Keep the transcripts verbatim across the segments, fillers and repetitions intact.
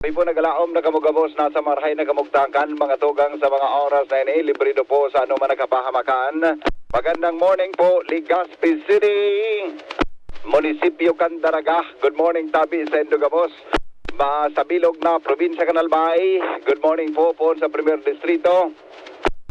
Kami po nagalaom na kamo gabos, nasa marahay na kamugtakan, mga tugang sa mga oras na ini, librido po sa anuman na kapahamakan. Magandang morning po, Legazpi City. Munisipyo kan Daraga. Good morning, tabi sa indo gabos. Ba, sa bilog na probinsya kan Albay. Good morning po, po sa Primer Distrito.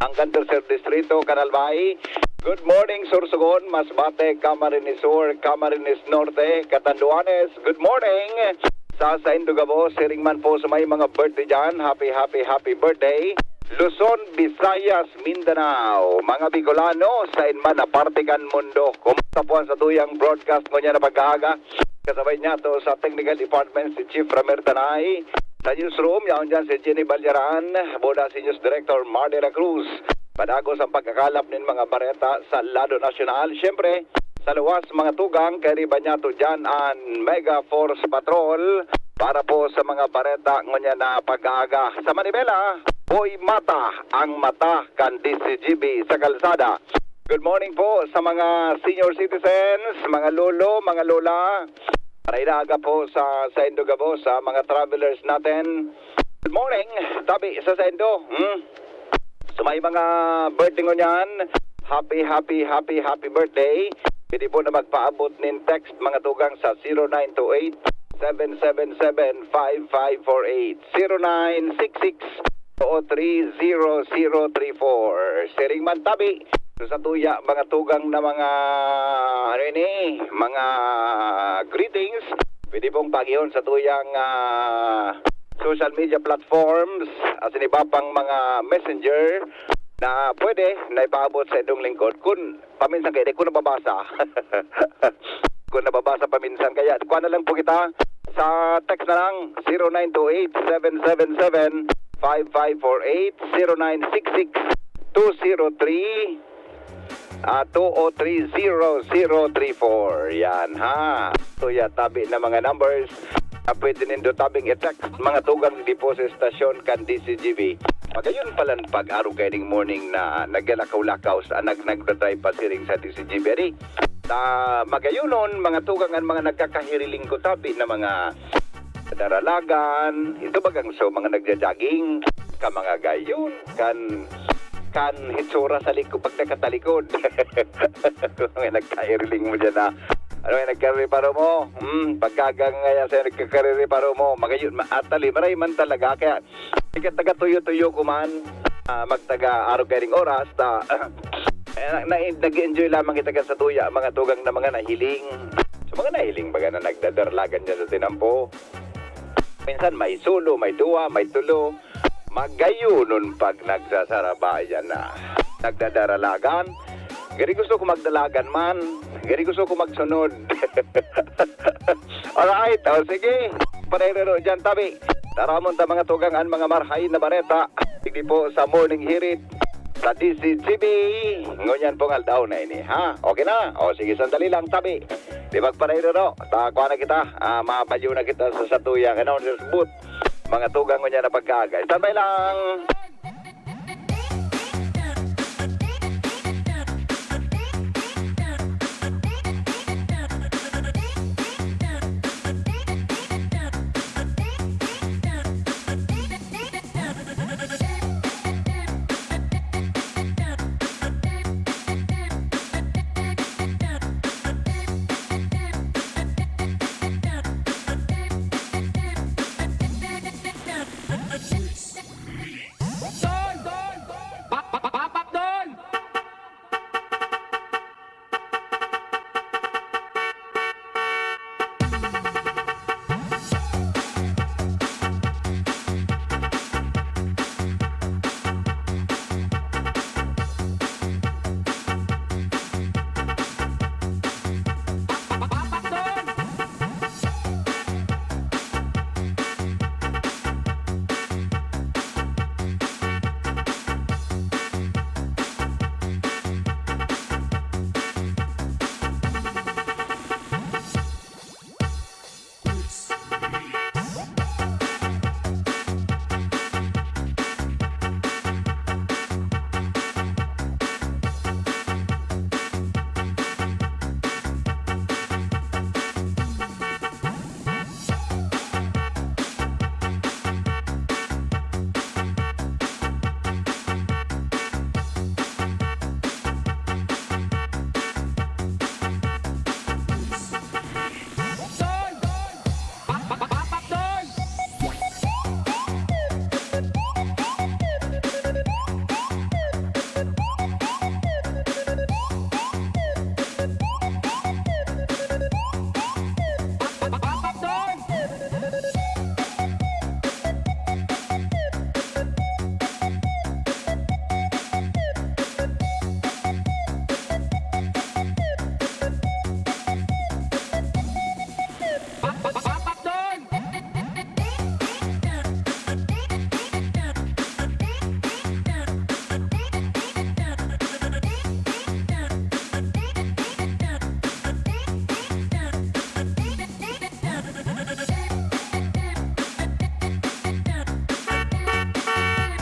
Hanggang Tercer Distrito kan Albay. Good morning, Sorsogon, Masbate, Camarines Sur, Camarines Norte, Catanduanes. Good morning. Sa saindo gabos, siring man po sa may mga birthday dyan. Happy, happy, happy birthday. Luzon, Visayas, Mindanao, mga Bicolano, sain man na parte kan mundo. Kumusta po ang satuyang broadcast ngunyan na pag-aaga? Kasabay niyato sa technical department si Chief Ramer Tanay. Sa newsroom, yaon dyan si Jenny Balyaran, boda si News Director Mar de la Cruz. Padagos ang pagkakalap nin mga bareta sa lado nasyonal. Siyempre, sa luwas, mga tugang, kairiba niyato dyan an Mega Force Patrol para po sa mga bareta ngunyan na pag-aaga. Sa Manibela, Boy Mata, ang mata kan D C G B sa kalsada. Good morning po sa mga senior citizens, mga lolo, mga lola. Maray na aga po sa saindo gabos, sa mga travelers natin. Good morning, tabi sa saindo. Hmm? So, may mga birthday ngunyan. Happy, happy, happy, happy birthday. Pwede po na magpaabot nin text, mga tugang, sa zero nine two eight, seven seven seven, five five four eight, zero nine six six, two three zero zero three four. Siring man tabi, so, sa tuya, mga tugang na mga, ano ini, mga greetings, pwede pong pag-ihon sa tuyang, ah, social media platforms, asin iba pang mga messenger na pwede na ipaabot sa indong lingkod. Kun paminsan kayo, di ko nababasa. Kung nababasa paminsan, kaya kuha na lang po kita sa text na lang, zero nine two eight, seven seven seven, five five four eight, zero nine six six, two zero three, ah, two o three zero zero three four. Yan, ha? So, ya, tabi na mga numbers na pwede nindo tabing i-text, mga tugang di po sa estasyon kan D C G B. Magayon palan pag-aro kaining morning na naglalakaw-lakaw sa nag-, nagdadrive pa siring sa D C G B. Ari, ta magayonon, mga tugang, ang mga nagkakahiriling ko tabi na mga daralagan, ito bagang so, mga nagja-jogging, ka mga gayon, kan, kan hitsura sa likod, pag nakatalikod. May nagkahiriling mo dyan, ah. Ano yung nagkareparo mo? Hmm, pagkagang nga yan sa'yo, nagkakareparo mo. Magayon, ma-, atali, maray man talaga. Kaya, ika taga-tuyo-tuyo ko man, ah, magtaga-arog kaining oras, ta, eh, na, na, nag-enjoy lamang kita kan sa tuya, mga tugang na mga nahiling. So, mga nahiling baga na nagdadarlagan dyan sa tinampo. Minsan may sulo, may duwa, may tulo. Magayonon pag nagsasarabayan na. Nagdadaralagan. Gari gusto ko magdalagan man. Gari gusto ko magsunod. Alright, o sige. Parerero dyan, tabi. Taramon ta mga tugang an mga marhay na bareta. Sige po sa Morning Hirit sa D C G B. Ngunyan pong aldaw na ini, ha? Okay na? O sige, sandali lang, tabi. Di magparerero. Ta, kuha na kita. Ah, mabalyo na kita sa satuya. Kaya na, mga tugang ngunyan na pagkaagay. Standby lang!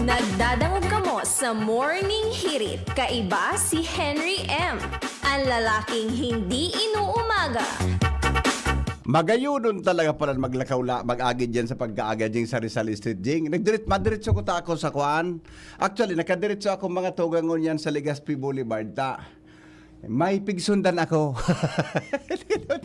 Nagdadangog kamo sa Morning Hirit. Kaiba si Henry M, ang lalaking hindi inuumaga. Magayunon talaga pala maglakaw la, mag-agi diyan sa pagkaaga diyang Sari-Sari Street, Jing. Nagdirit, madiretso ko ta ako sa kuan. Actually, nakadiretso ako mga tugang ngunyan sa Legazpi Boulevard, ta. May pigsundan ako.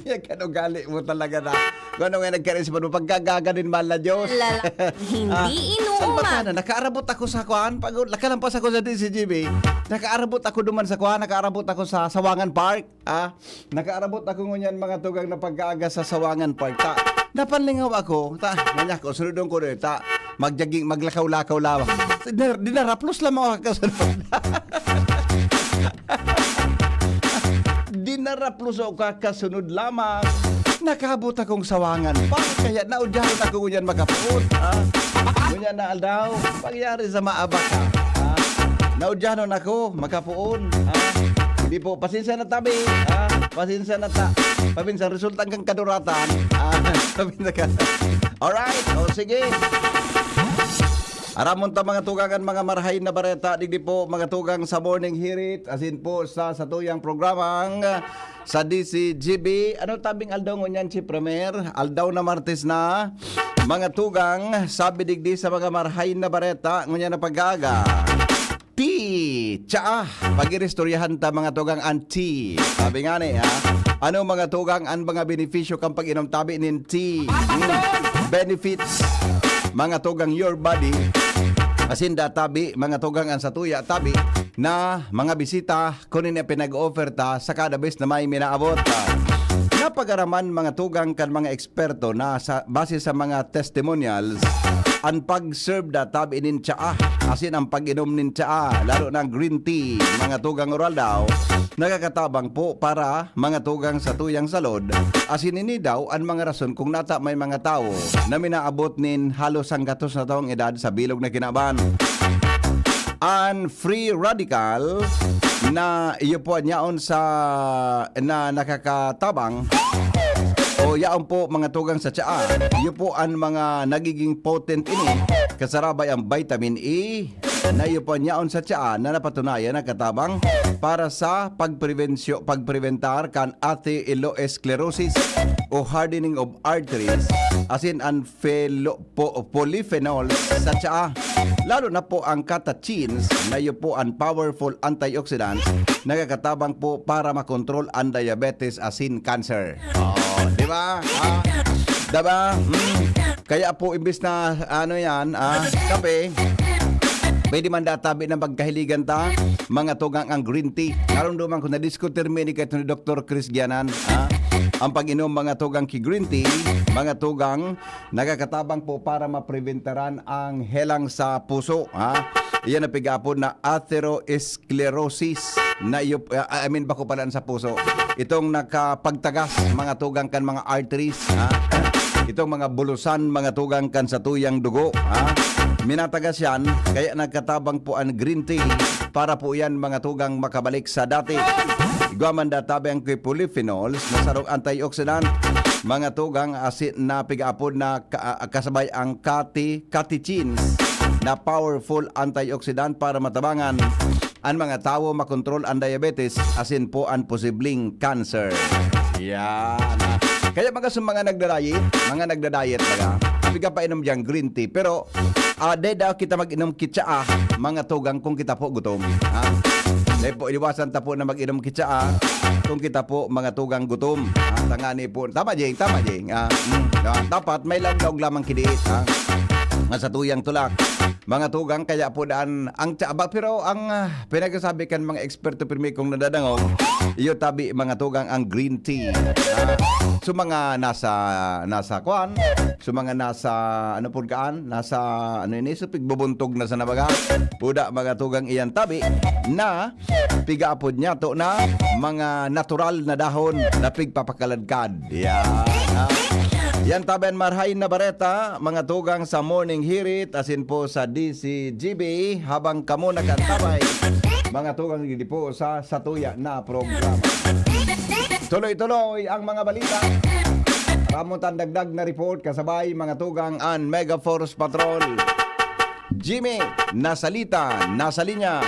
Yan kan ugali mo talaga na. Kung ano nga nagkaroon sa pagkagaga din, mahal na Diyos. Lala, hindi Ah, inuuman. Salbakana, nakaarabot ako sa kuan. Pag nakalampas ako sa D C G B, nakaarabot ako duman sa kuan, nakaarabot ako sa Sawangan Park. Ah, nakaarabot ako ngunyan mga tugang na pagkaaga sa Sawangan Park. Ta, napanlingaw ako. Ta, nanya ko, sunodon ko rin. Ta, magjaging, maglakaw-lakaw lamang. Dinar, dinaraplos lamang ako kasunod. Dinaraplos ako kakasunod lamang. Nakabot akong Sawangan Park. Kaya naudyahan ako ngunyan makapuot. Ah, ngunyan na aldaw. Pangyari sa maabak ka. Ah, naudyahan ako makapuon. Ah, hindi po, pasensya na tabi. Ah, pasensya na ta. Paminsan, resulta kan kaduratan. Ah, paminsan ka. Alright, o sige. Aramon ta mga tugang an mga marahay na bareta, digdi po mga tugang sa Morning Hirit, asin po sa satuyang programang sa D C G B. Ano tabing aldaw ngunyan si Premier? Aldaw na Martes na. Mga tugang, sabi digdi sa mga marahay na bareta, ngunyan na pag-aaga. Tea! Tsaa! Pag-iristoryahan ta mga tugang an tea. Sabi nga ni, ha? Ano mga tugang an mga benepisyo kan pag-inom tabi nin tea? Hmm. Benefits, mga tugang your body. Asin da tabi, mga tugang an satuya tabi, na mga bisita, kunin na pinag-offer ta sa kada bes na may minaabot. Napagaraman mga tugang kan mga eksperto na sa, base sa mga testimonials, an pag-serve da tabi nin tsaa, asin ang pag-inom nin tsaa, lalo na ang green tea, mga tugang oral daw, nakakatabang po para mga tugang sa tuyang salod, asin ini daw an mga rason kung nata may mga tawo na minaabot nin halos sanggatos na taong edad sa bilog na kinaban. An free radical na iyo po an yaon sa, na nakakatabang o yaon po mga tugang sa tsaa, iyo po an mga nagiging potent ini, kasarabay ang vitamin E, na iyo po an yaon sa tsaa na napatunayan na katabang para sa pagprevensyo, pagpreventar kan atherosclerosis o hardening of arteries, asin an phelo-, po-, polyphenols sa tsaa, lalo na po ang catechins, na iyo po an powerful antioxidants, nagkakatabang po para makontrol ang diabetes asin cancer. Oh, di ba? Ah, diba? Mm. Kaya po, imbis na, ano yan, ah, kape, pwede man databi na magkahiligan ta, mga tugang ang green tea. Narumduman ko, na-discover mi ni kaito ni Doktor Chris Gianan, ah, ang pag-inom, mga tugang, ki green tea, mga tugang, nakakatabang po para mapreventaran ang helang sa puso, ha? Iyan ang pig-aapod na atherosclerosis. Na iyo, ah, I mean, bako pala sa puso. Itong nakapagtagas, mga tugang kan mga arteries, ha? Itong mga bulusan, mga tugang kan satuyang dugo, ha? Minatagas yan, kaya nagkatabang po ang green tea para po yan, mga tugang, makabalik sa dati. Igwa man databi ang ki polyphenols na sarong antioxidant, mga tugang, asin na pig-aapod na ka-, ah, kasabay ang kati-, catechins na powerful antioxidant para matabangan an mga tawo, makontrol ang diabetes, asin po an posibleng cancer. Yan. Kaya mga sa mga nagda-diet, mga nagda-diet baga, pigapainom dyan green tea. Pero, ah, di daw kita mag-inom ki tsaa, mga tugang, kung kita po gutom. Ha? Dahil po, iwasan ta po na mag-inom ki tsaa kung kita po mga tugang gutom. Ha? Tangani po. Tama, Jing. Tama, Jing. Ah, mm, ah, dapat may laog-laog lamang ki diit, ha? Nga sa tuyang tulak. Mga tugang, kaya po daan ang tsaa. Pero ang, ah, pinagsasabi kan mga eksperto pirmi kong nadadangog, iyo tabi, mga tugang, ang green tea. Ah, so mga nasa, nasa kwan, so mga nasa, ano po kaan, nasa, ano ini, so pigbubuntog na sa nabaga. Puda, mga tugang, iyan tabi na pig-aapod niya to na mga natural na dahon na pigpapakaladkad. Yan, ha? Yan tabi an marahay na bareta, mga tugang, sa Morning Hirit, asin po sa D C G B, habang kamo nagkatabay, mga tugang, digdi po sa satuya na programa. Tuloy-tuloy ang mga balita. Ramon tan dagdag na report, kasabay, mga tugang, an Mega Force Patrol. Jimmy, nasalita, nasa linya.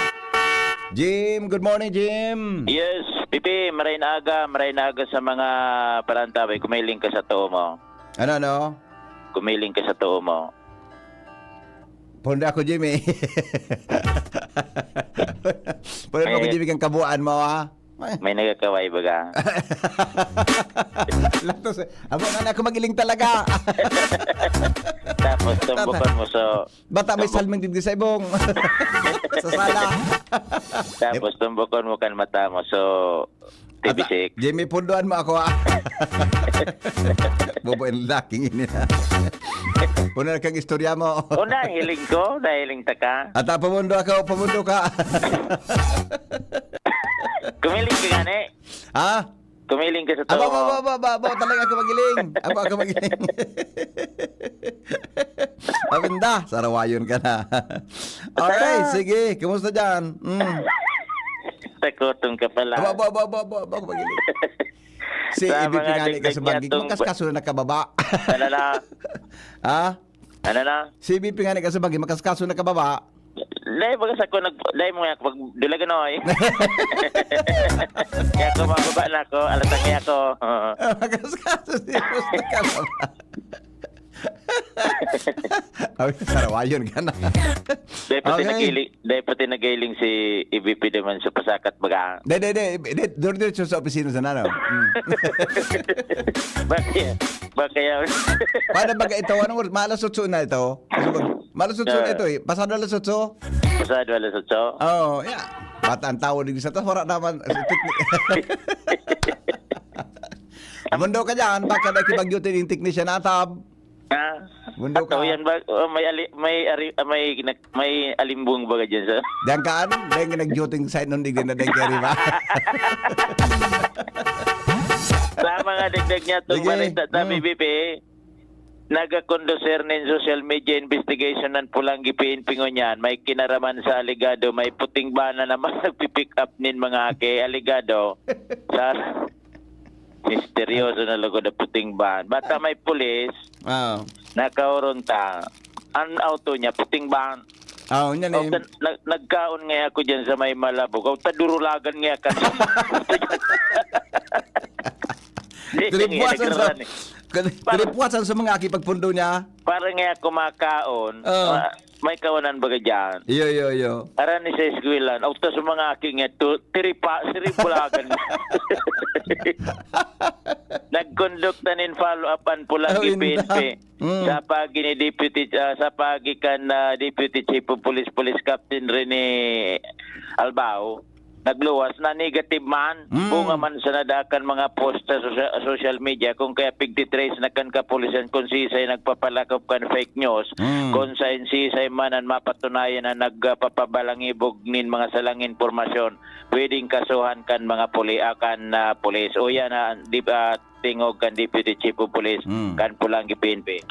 Jim, good morning, Jim. Yes, Pipi, maray na aga, maray na aga sa mga parantabay. Kumiling ka sa too mo. Ano, ano? Kumiling ka sa too mo. Pundo ako, Jimmy. Pundo ako, Eh. Jimmy, kang kabuuan mo, ha? May nagkakaway baga. Latos, amo nga na ako magiling talaga. Tapos tumbukan mo so Bata may Tumbok. Salming digdi sa ibong. Sa sala. Tapos tumbukan mo kan mata mo so Ata, tibisik. Jimmy, punduan mo ako, ha? Bobo ang laking ini, ha? Puno na kang istorya mo. O nahiling ko, nahiling ta ka. Ata, pamundo ako, pamundo ka. Kumiling ka gani. Ha? Kumiling ka sa Aba, too aba, mo. aba, aba, aba, talaga ako magiling. Aba, ako magiling. Abinda, sarawayon ka na. Alright, sige. Kumusta dyan? Mm. Takoton ka pala. Aba, aba, aba, aba, aba, aba, ako magiling. Si Sa A B P mga nga ni dagdag kasabagi, niya tong- makaskaso na nakababa. Ano na? Ha? Ano na? Si A B P nga ni kasabagi, makaskaso na kababa. Dahil baga sa ko nag dahil mo nga pag dulaganoy. Kaya ko mababa na ako, alatang niya ako. Oo. Makaskaso si Boss na kababa. Ay, sarawayon ka na. Dahil pati Okay. nagiling, dahil pati nagiling si A B P naman sa pasakat baga. Dai, dai, dai, dai, duro dito sa opisina sa nano. Mm. Bakit? Bakit? Paano baga ito? Anong oras? Malas otso na ito? Malas otso na ito eh. Pasado alas otso? Pasado alas otso? Oo, yeah. Bata ang tao din sa to. Wala naman. Mundo ka dyan. Baka na kibagyotin yung technician na tab. Ha? Mundo Ato ka. Yan ba? Oh, may ali, may ari, ah, may nag- may alimbong baga diyan sa. Diyan ka ano? Diyan ka nag-duty sa inong digdi na diyan ka riba. Sa mga dagdag niya tong Sige. balita sa Mm. B B P, nagakonduser nin social media investigation ng Pulang P N P ngunyan. May kinaraman sa alegado, may puting bana naman nagpi-pick up nin mga aki. Alegado sa misteryoso na lugod na puting ban. Bata may pulis, Ah. nakaoron ta. Ang auto niya, puting ban. Ah, yun yan Oh, eh. kan- nag- nagkaon nga ako dyan sa may Malabog. Oh, tadurulagan nga ka. Tiripuasan sa... Nagraran eh. Tiripuasan sa mga aki pagpundo niya. Para nga ako makaon, Oo. ah, may kawanan baga dyan. Iyo, iyo, iyo. Aran ni sa eskwelahan, auto sa mga aki nga to, tiripa, siripulagan. Nagkondukta nin follow-up ang Pulang Oh, P N P. inda. Mm. Sa pagi ni Deputy, ah, sa pagi kan, ah, Deputy Chief of Police, Police Captain Rene Albao, nagluwas na negative man. Mm. Bunga man sa nadakan mga post sa sosya- social media, kung kaya pigtitrace na kan kapulisan kung sisay nagpapalakop kan fake news, Mm. kung sain sisay man ang mapatunayan na nagpapabalangibog nin mga salang impormasyon, pwedeng kasuhan kan mga puli, ah, kan, ah, pulis. O yan, ah, di, ah, tingog kan Deputy Chief of Police, Mm. kan Pulang P N P.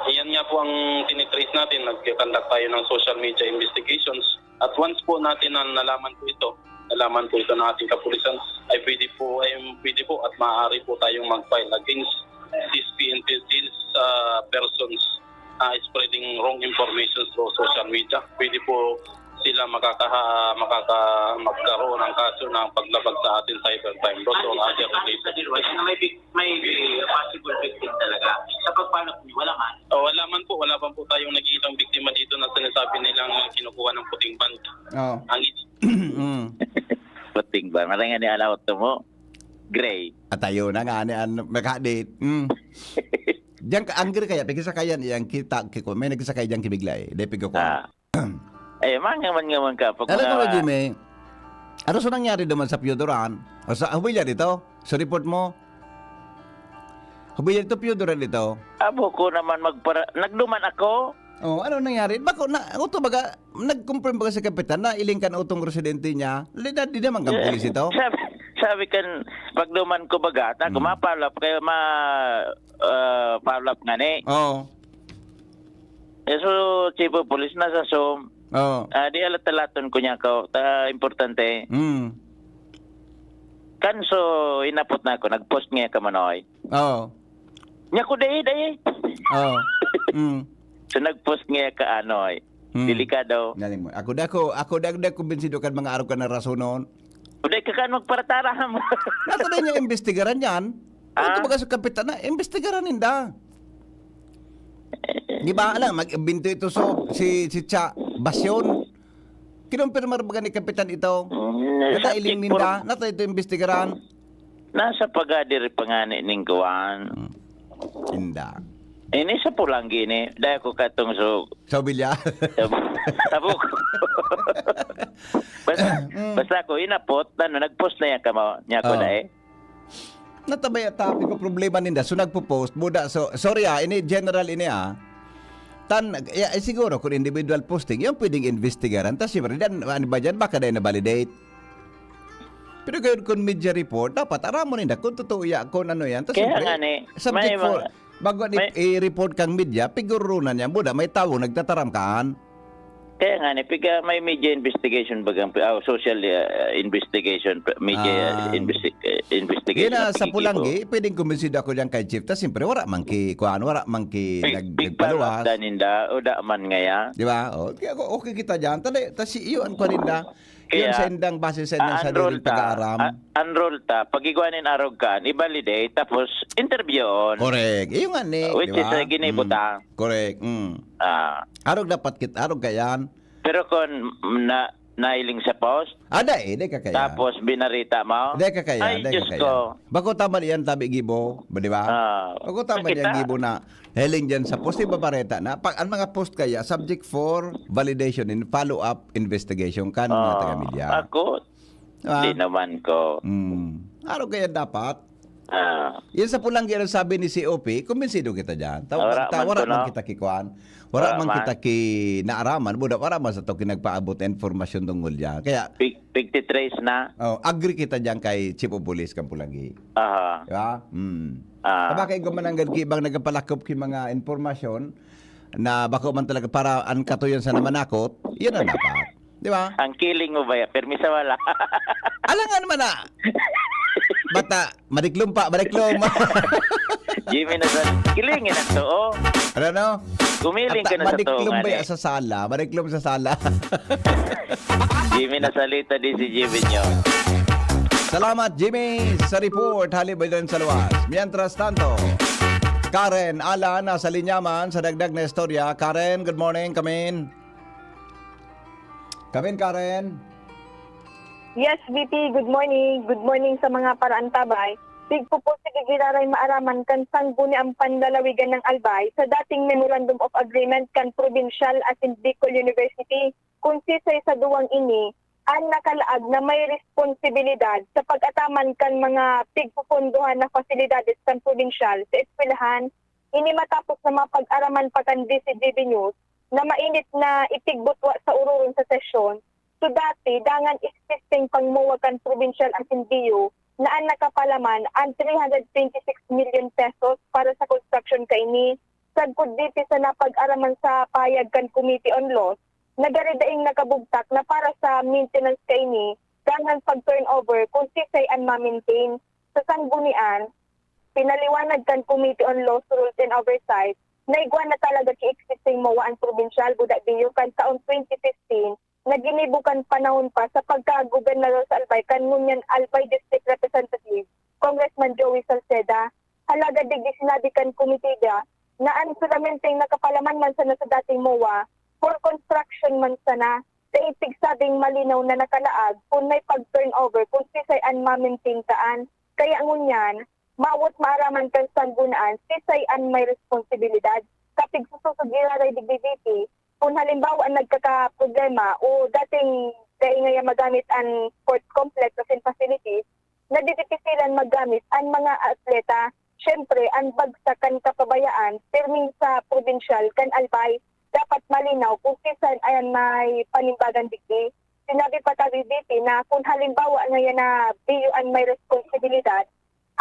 Iyan nga po ang tinitrace natin. Nag-conduct tayo ng social media investigations. At once po natin na nalaman po ito, nalaman po ito ng ating kapulisan, ay pwede po, ay pwede po at maaari po tayong mag-file against these P N P, these uh, persons na spreading wrong information through social media. Pwede po sila makakaha, makaka, magkaroon ng kaso ng paglabag sa ating cybercrime laws or other related. May, may possible victim talaga. Sa pagpalak niyo, wala man. Oh, wala man po, wala pa po tayong nakikitang biktima dito na sinasabi nilang kinukuha ng puting band. Oh. Ang Mm. Puting ba? Marang ni alaw to mo. Gray. At ayun na nga, ni an, makadit. Mm. Diyan ka, angger kaya, pigkasakayan, yang kita, kiko, may nagsakay diyan kibigla eh. Depig ako. Ah. Eh, mangaman-ngaman ka. Pag Alam mo, mga- Jimmy, ano sa nangyari naman sa Piodoran? O sa Hubilyar ito? Sa report mo? Hubilyar ito, Piodoran ito? Abo ko naman magpara... Nagduman ako. Oh, ano nangyari? Bako na, auto baga, nag-confirm baga si Kapitan na iling kan utong residente niya? Di, di, di naman kang pulis ito? Sabi, sabi kan, pagduman ko baga, ta, Hmm. mapalap kayo, ma, uh, palap nga ni. Oo. Eh, so, chief of police na sa som, Oo. ah, di alat-alaton ko niya ko, ta, importante. Mm. Kan so, inapot na ako, nag-post nga ka manoy. Oo. Nya ko, dai, dai. Oo. Mm. So, nag-post nga ka, ano, eh. Hmm. Delikado. Galing mo. Ako da ko, ako da, da kumbinsido kan mga arog ka na rasonon. Uday ka kan magparataram. Nato na niya imbestigaran yan. Ah. Kung baga sa kapitan na, imbestigaran ninda. Di ba? Alam, mag-binto ito so, si, si Cha Basyon. Kinumpirmar baga ni Kapitan ito? Mm, Nata subject iling for- ninda, nata ito imbestigaran. Nasa pagadi rin pa nga ni ning kuwan. Inda. Ini sa pulang gini, dahil ko katong so, Sa bilya. tabuk. Basta, basta ako inapot, ano, nag-post na yan kama, niya ko Oh. na eh. Natabaya tapi ko problema ninda. So nagpo-post, buda. So, sorry ah, ini general ini ah. Tan, ya, eh, siguro kung individual posting, yung pwedeng investigaran. Tas siyempre, dan, ano ba dyan? Baka dahil na-validate. Pero gayon kung media report, dapat aram mo ninda kung totoo ya, kung ano yan. Tas Kaya siyempre, nga ni, subject may for, mga- bago ni, may- i-report kang media, pigurunan yan. Buda, may tawong nagtataram kaan. Kaya nga ni, piga may media investigation bagang, oh, social uh, investigation, media Ah. investi- uh, investigation. Yan na, ang sa pigigibo. Pulanggi, pwedeng kumbinsido ako dyan kay Chief. Tas siyempre, wala man ki, kuhan, wala man ki Pig, nag, pig nagpaluwas. Ninda, o da man ngaya. Di ba? O, kaya ako, okay kita dyan. Tali, tas si iyo ang paninda. Yun Kaya, sa indang base sa indang ah, sa enroll diring ta, pag-aaram. ah, enroll ta, pag-igwa nin arog kan, i-validate, tapos interview on. Correct. Iyo nga ni. Which di is, ba? uh, ginibo Mm. ta. Correct. Mm. Ah, Arog dapat kit, arog kayan. pero kung na, nailing sa post, Ah, dai, dai ka kaya. tapos binarita mo, Dai ka kaya, ay, dai Diyos ka kaya. ko. Bako tama yan, tabi gibo, ba, di ba? Ah, Bako tama makita. yan, gibo na heling dyan sa post, di ba bareta na? Pag ang mga post kaya, subject for validation and follow-up investigation kan mga Ah, taga-media. Ako, Ah. di naman ko. Hmm. Arog kaya dapat. Ah, Yan sa pulang ginasabi ni C O P, kumbinsido kita dyan. Tao, Wala ta, man wala ko, man no? kita kikuan. Wala Wala man man. Kita kinaaraman, buda, wala man sa to kinagpaabot na informasyon tungkol dyan. Kaya, pig, pigtitrace na. Oh, agree kita dyan kay Chief of Police kan Pulanggi. Aha. Di ba? Hmm. Ah. Tama kay gumananggad ki ibang nagapalakop ki mga informasyon na bako man talaga para ang katuyon sa namanakot, yan ang dapat. Di ba? Ang kiling mo ba yan? Permi sa wala. Alangan man na. Bata, madiklom pa, madiklom. Jimmy na sa kiling na to, oh. Ano, no? Gumiling ka na sa Madiklom tungan, ba eh. Yan sa sala? Madiklom sa sala. Jimmy na salita di si Jimmy nyo. Salamat, Jimmy, sa report. Halip ba dyan sa luwas? Mientras tanto, Karen Alan, nasa linya man sa dagdag na istorya. Karen, good morning. Kamin. Kamin, Karen. Yes, V P, good morning. Good morning sa mga paraantabay. Tigpo po sige giraray maaraman kan sangguniang panlalawigan ng Albay sa dating Memorandum of Agreement kan Provincial asin Bicol University, kun sisay sa duwang ini an nakalaag na may responsibilidad sa pag-ataman kan mga pigpupundohan na pasilidades kan probinsyal sa eskwelahan. Ini matapos na mapag-araman pa kan D C G B News na mainit na itigbutwa sa ororon sa sesyon. So dati, dangan existing pang MOA kan provincial asin B U na an nakapalaman an three hundred twenty-six million pesos para sa construction kaini. Sagkod diti sa napag-araman sa pahayag kan Committee on Laws, nagari daing nakabugtak na para sa maintenance kaini, dangan pag-turnover kung sisay an ma-maintain. Sa sanggunian, pinaliwanag kan Committee on Laws, Rules and Oversight na igwa na talaga ki existing MOA an probinsyal, buda B U, kan taon twenty fifteen, na ginibo kan panahon pa sa pagkagobernador sa Albay kan ngunyan Albay District Representative, Congressman Joey Salceda. Halagad digdi sinabi kan komitiya na an sulamenteng nakapalaman man sana sa dating MOA for construction man sana, dai pigsabing malinaw na nakalaag kun may pag-turnover kun sisay an ma-maintain kaan. Kaya ngunyan, mawot maaraman kan sanggunian sisay an may responsibilidad. Kapigsususog giraray digdi V P, kun halimbawa an nagkakaproblema o dating dai ngaya magamit an sports complex asin facilities, nadidipisilan maggamit an mga atleta. Siyempre, an bagsak kan kapabayaan pirming sa probinsyal kan Albay, dapat malinaw kung sisan an may panimbagan digdi. Sinabi pa ta, V P, na kun halimbawa ngayan na B U an may responsibilidad,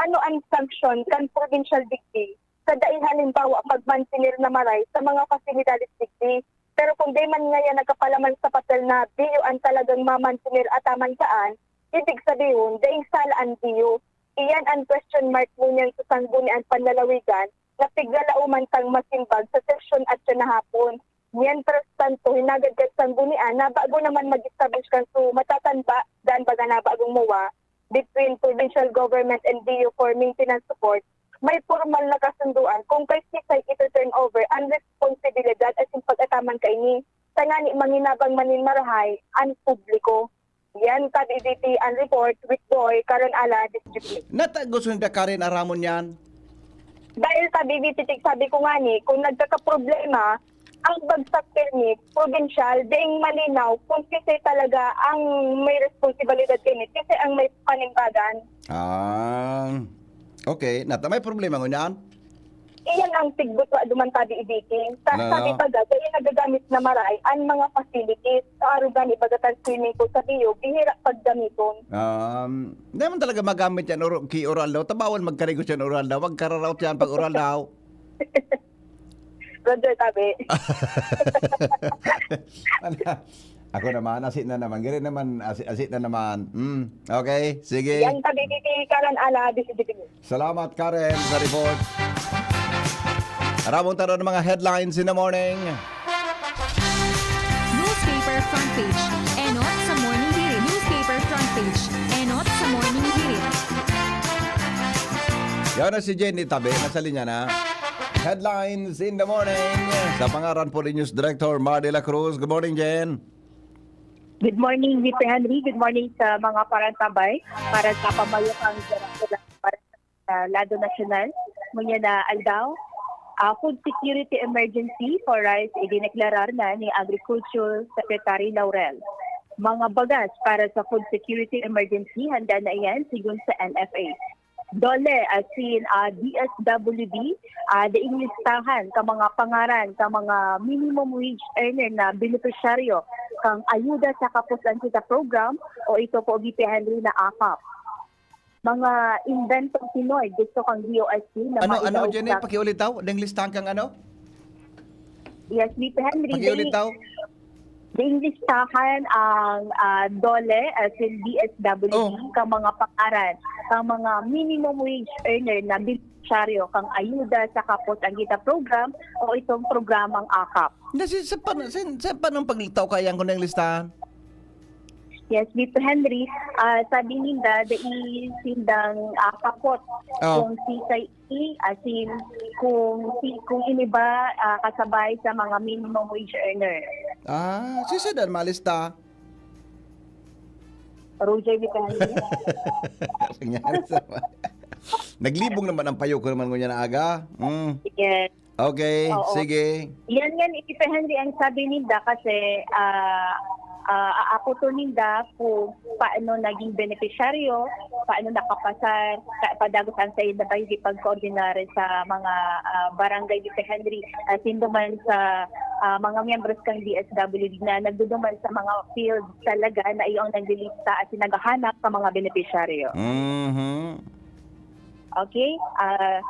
ano an sanksyon kan probinsyal digdi sa dai halimbawa pagmantener na maray sa mga pasilidades digdi? Pero kung di man ngayan nagkapalaman sa papel na B U an talagang mamantener ataman kaan, ibig sabihon, daing sala an B U. Iyan an question mark ngunyan sa sanggunian panlalawigan na piglalauman tang masimbag sa sesyon at siya na hapon. Mientras tanto, hinagad kan sanggunian na bago naman mag-establish kan su matatanba, dan baga na bagong M O A, between provincial government and D O for maintenance support, may pormal na kasunduan kung kay sisay ito turnover ang responsibilidad asin pag-ataman kaini, tangani manginabang man nin marahay an publiko. Yan, Tab E D T, ang report with Boy, Karen Ala, District. Nata gusto nila Karen aramon yan? Dahil Tab E D T, sabi ko nga ni, kung nagkakaproblema, ang bagsak permit, probinsyal, daing malinaw kung sisay talaga ang may responsibilidad kaini, sisay ang may panimbagan. Ah, okay. Nata may problema ngunyan? Iyan ang tigbot wa duman Tab E D T. Sa, Ano, sabi ano? pa ga, dahil nagagamit na maray ang mga facilities. Sa arugan, ibaga kan swimming pool sa Bio, bihira paggamiton. Um, di man talaga magamit yan, oro, ki oral daw. Tabawal magkarigos yan, oral daw. Magkararaot yan pag oral daw. Roger, tabi. Ako naman, asi na naman. Gari naman, asi, asi na naman. Mm, okay, sige. Yan, tabi, kay Karen Ala, District. Salamat, Karen, sa report. Aramon ta rin ang mga headlines in the morning. Newspaper front page. Enot sa morning hirit. Newspaper front page. Enot sa morning hirit. Yan na si Jenny Tabe. Nasa linya na. Headlines in the morning. Sa pangaran po ni News Director Mar de la Cruz. Good morning, Jen. Good morning, Mister Henry. Good morning sa mga parantabay para sa pamayokang para sa lado nasyonal. Ngunyan na aldaw, ah, food security emergency for rice idineklara na ni Agriculture Secretary Laurel. Mga bagas para sa food security emergency, handa na iyan, sigon sa N F A. DOLE asin, ah, D S W D, ah, daing listahan ka mga pangaran ka mga minimum wage earner na benepisyaryo kan Ayuda sa Kapusan Kita Program o ito po, Mister Henry, na akap. Mga inventong Pinoy gusto kang D O S T na Ano, ano, maidaog Jenny? sa Pakiulit daw? Daing listahan kang ano? Yes, Mister Henry, Pakiulit daing, daw? daing listahan ang, ah, DOLE, as in D S W D, Oh. kang mga pangaran, kang mga minimum wage earner na benepisyaryo kang Ayuda sa Kapos ang Kita Program o itong programang akap. Nasi, sa pan-, sa, sa panong paglitaw kaya ko na yung listahan? Yes, Mister Henry, ah, sabi ninda, dai sindang, ah, kapot Oh. kung sisay ini, as in, kung si, kung ini ba, ah, kasabay sa mga minimum wage earner. Ah, sisay dan malista? Roger Vicario. Nangyari sa Naglibong naman ang payo ko naman ngunyan na aga. Mm. Yes. Okay, Oo. sige. Yan nga, Mister Henry, ang sabi ninda kasi, ah, ah, aakoton ninda kung paano naging benepisyaryo, paano nakapasar, ka-, padagos ang sa ila pakikipagkoordinar sa mga, ah, barangay, Mister Henry, at sinduman sa, ah, mga miyembros kang D S W D na nagduduman sa mga field talaga na iyong naglilista at naghahanap sa mga benepisyaryo. Mhm. Okay? Ah,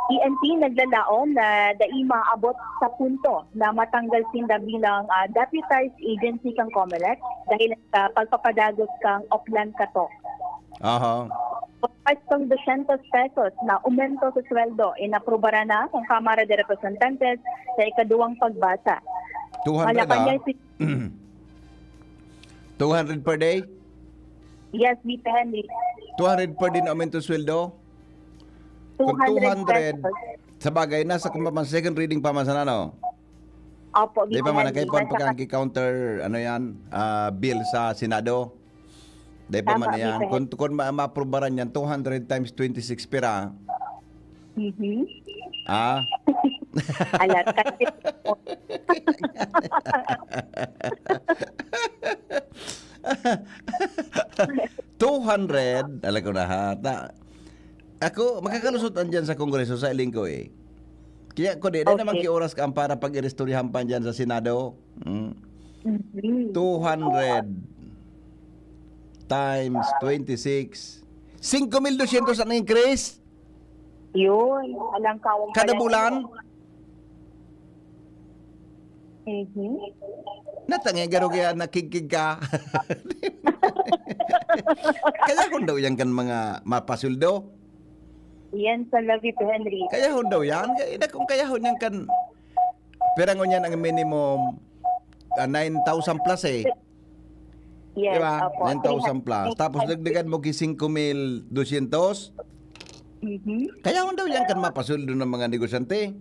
E N P naglalaom na dai maabot sa punto na matanggal sinda bilang, ah, deputized agency kan Comelec dahil sa pagpapadagos kan Oplan Katok. Aha. Pwestong dosyentos pesos na aumento sa sweldo, inaprubaran na ng Kamara de Representantes sa ikaduwang pagbasa. Two hundred, Malacanang ah. City. Two hundred per day? Yes, Mister Henry. Two hundred per day na aumento sweldo? Kung two hundred two hundred, pesos. Sa bagay, nasa kung pa man, second reading pa man sana, no? Opo, Di ba Mister man, Henry. Nasa kaipuhan pa ka- kang counter, ano yan, ah, bill sa Senado? Di ba Tama, man yan? Mister Kung, Henry. kung ma-, maaprubaran yan, two hundred times twenty-six pira. Mhm. Ah? Alat kasi. Two hundred, alam ko na ha. Ta-, ako, makakalusot andyan sa Kongreso sa iling ko eh. Kaya ko di, di naman Okay. kioras ka para pag-iristoryahan pa andyan sa Senado. Mm. Mhm. Two hundred times twenty-six. Singko mil dosyentos ang increase? Yun, alang kawang Kada pala bulan? yun. Mhm. Natangay, garo kaya nakigkig ka. Kaya kung daw yan kan mga mapasweldo? Yan sa Love it, Henry. Kaya hon daw yan? Kaya na kung kaya hon yan kan Pero ngunyan ang minimum, ah, nine thousand plus eh. Yes, Di ba? opo. Nine thousand plus. Tapos dagdagan mo ki singko mil dosyentos. Mhm. Kaya daw yan kan mapasweldo ng mga negosyante.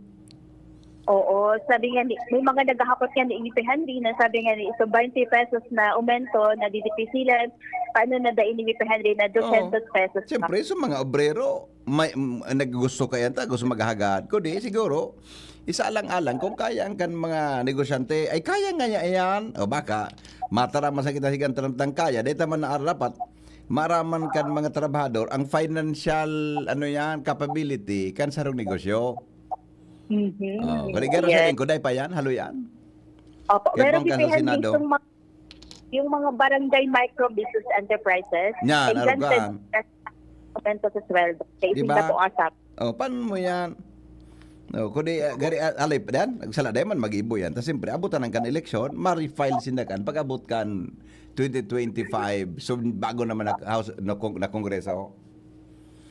Oo, sabi nga ni, may mga naghahapot nga ni Ipe Henry na sabi nga ni, so twenty pesos na aumento, na didipisilan, paano na dai ni Ipe Henry na dosyentos pesos pa? Siyempre, sa mga obrero, may, mm, naggusto kaya ta, gusto maghagad. Kundi, siguro, isa lang alang kung kaya ang kan mga negosyante, ay kaya nga niya yan. O baka, mataraman sa kita sigang tarantang kaya, dahil man na dapat, maraman kan mga trabahador, ang financial, ano yan, capability, kan sarong negosyo. Mhm. Oh, kali garo sa lingkod, ay pa yan, halo yan. Opo, Kaya pero pang ka sa bibihan Senado. Yung mga, yung mga barangay micro business enterprises, Yan, exempted arugan. Aumento sa sweldo. Kaya Di isip ba? na po asap. Oh, pan mo yan. No, kundi uh, gari uh, alip dan, nagsala dai man mag-ibo yan. Ta siyempre, abutan ang kan eleksyon, ma-refile sinda kan pag-abot kan twenty twenty-five. So bago naman na house na, kong- na kongreso.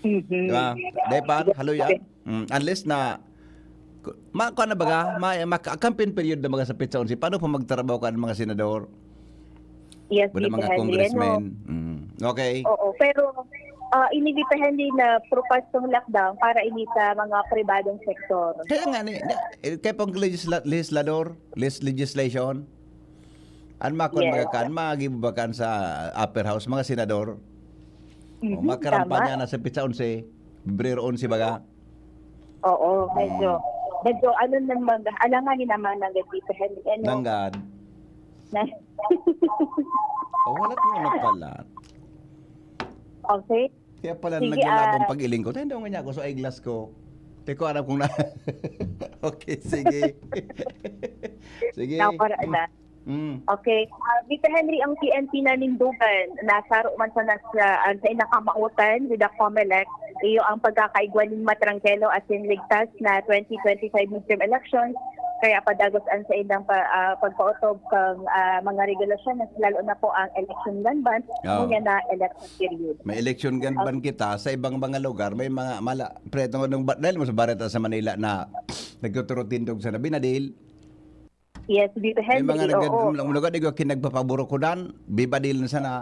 Mhm. Di ba? Dai pa, halo yan. Mm, unless na ma kuan na baga, ma, ma campaign period na baga sa petsa onse. Paano pa magtrabaho kan mga senador? Yes, Wala mga depende, congressmen. no? Mm. Okay. Oo, pero ah ini depende na propose tong lockdown para ini sa mga pribadong sektor. Kaya nga ni, na- eh, kaya pang legisla- legislador, les legislation, an makon Yes. mga kan, magibo ba kan sa upper house, mga senador. O, Mhm, magkarampanya tama. Na sa petsa onse, Pebrero onse baga. Oo, medyo, medyo ano naman, alanganin naman ng depende. Ano, Nanggad. na, O, wala ko na pala. okay. Kaya pala Sige, naglalabong ah. Pag-iling ko. Tayo nga niya ako sa eyeglass ko. Di ko alam kung na... okay, sige. sige. Nakakara na. Mm. Okay. Ah, Mister Henry, ang P N P nanindugan, nasaro man sa nas, ah, sa inakamautan with the COMELEC, iyo ang pagkakaigwa nin matrangkelo asin ligtas na twenty twenty-five midterm elections. Kaya padagos an sa indang pa, ah, pagpaotob kang ah, mga regulasyon, lalo na po ang election gun ban, Oo. ngunyan na election period. May election gun ban kita sa ibang mga lugar. May mga mala... Preto ng ba- dahil mo sa bareta sa Manila na nagtuturutindog sa nabinadil. Yes, Mister May Henry, mga oo. nagdadumlog-dugad, ikaw kinagpapaburukudan, bibadil na sana.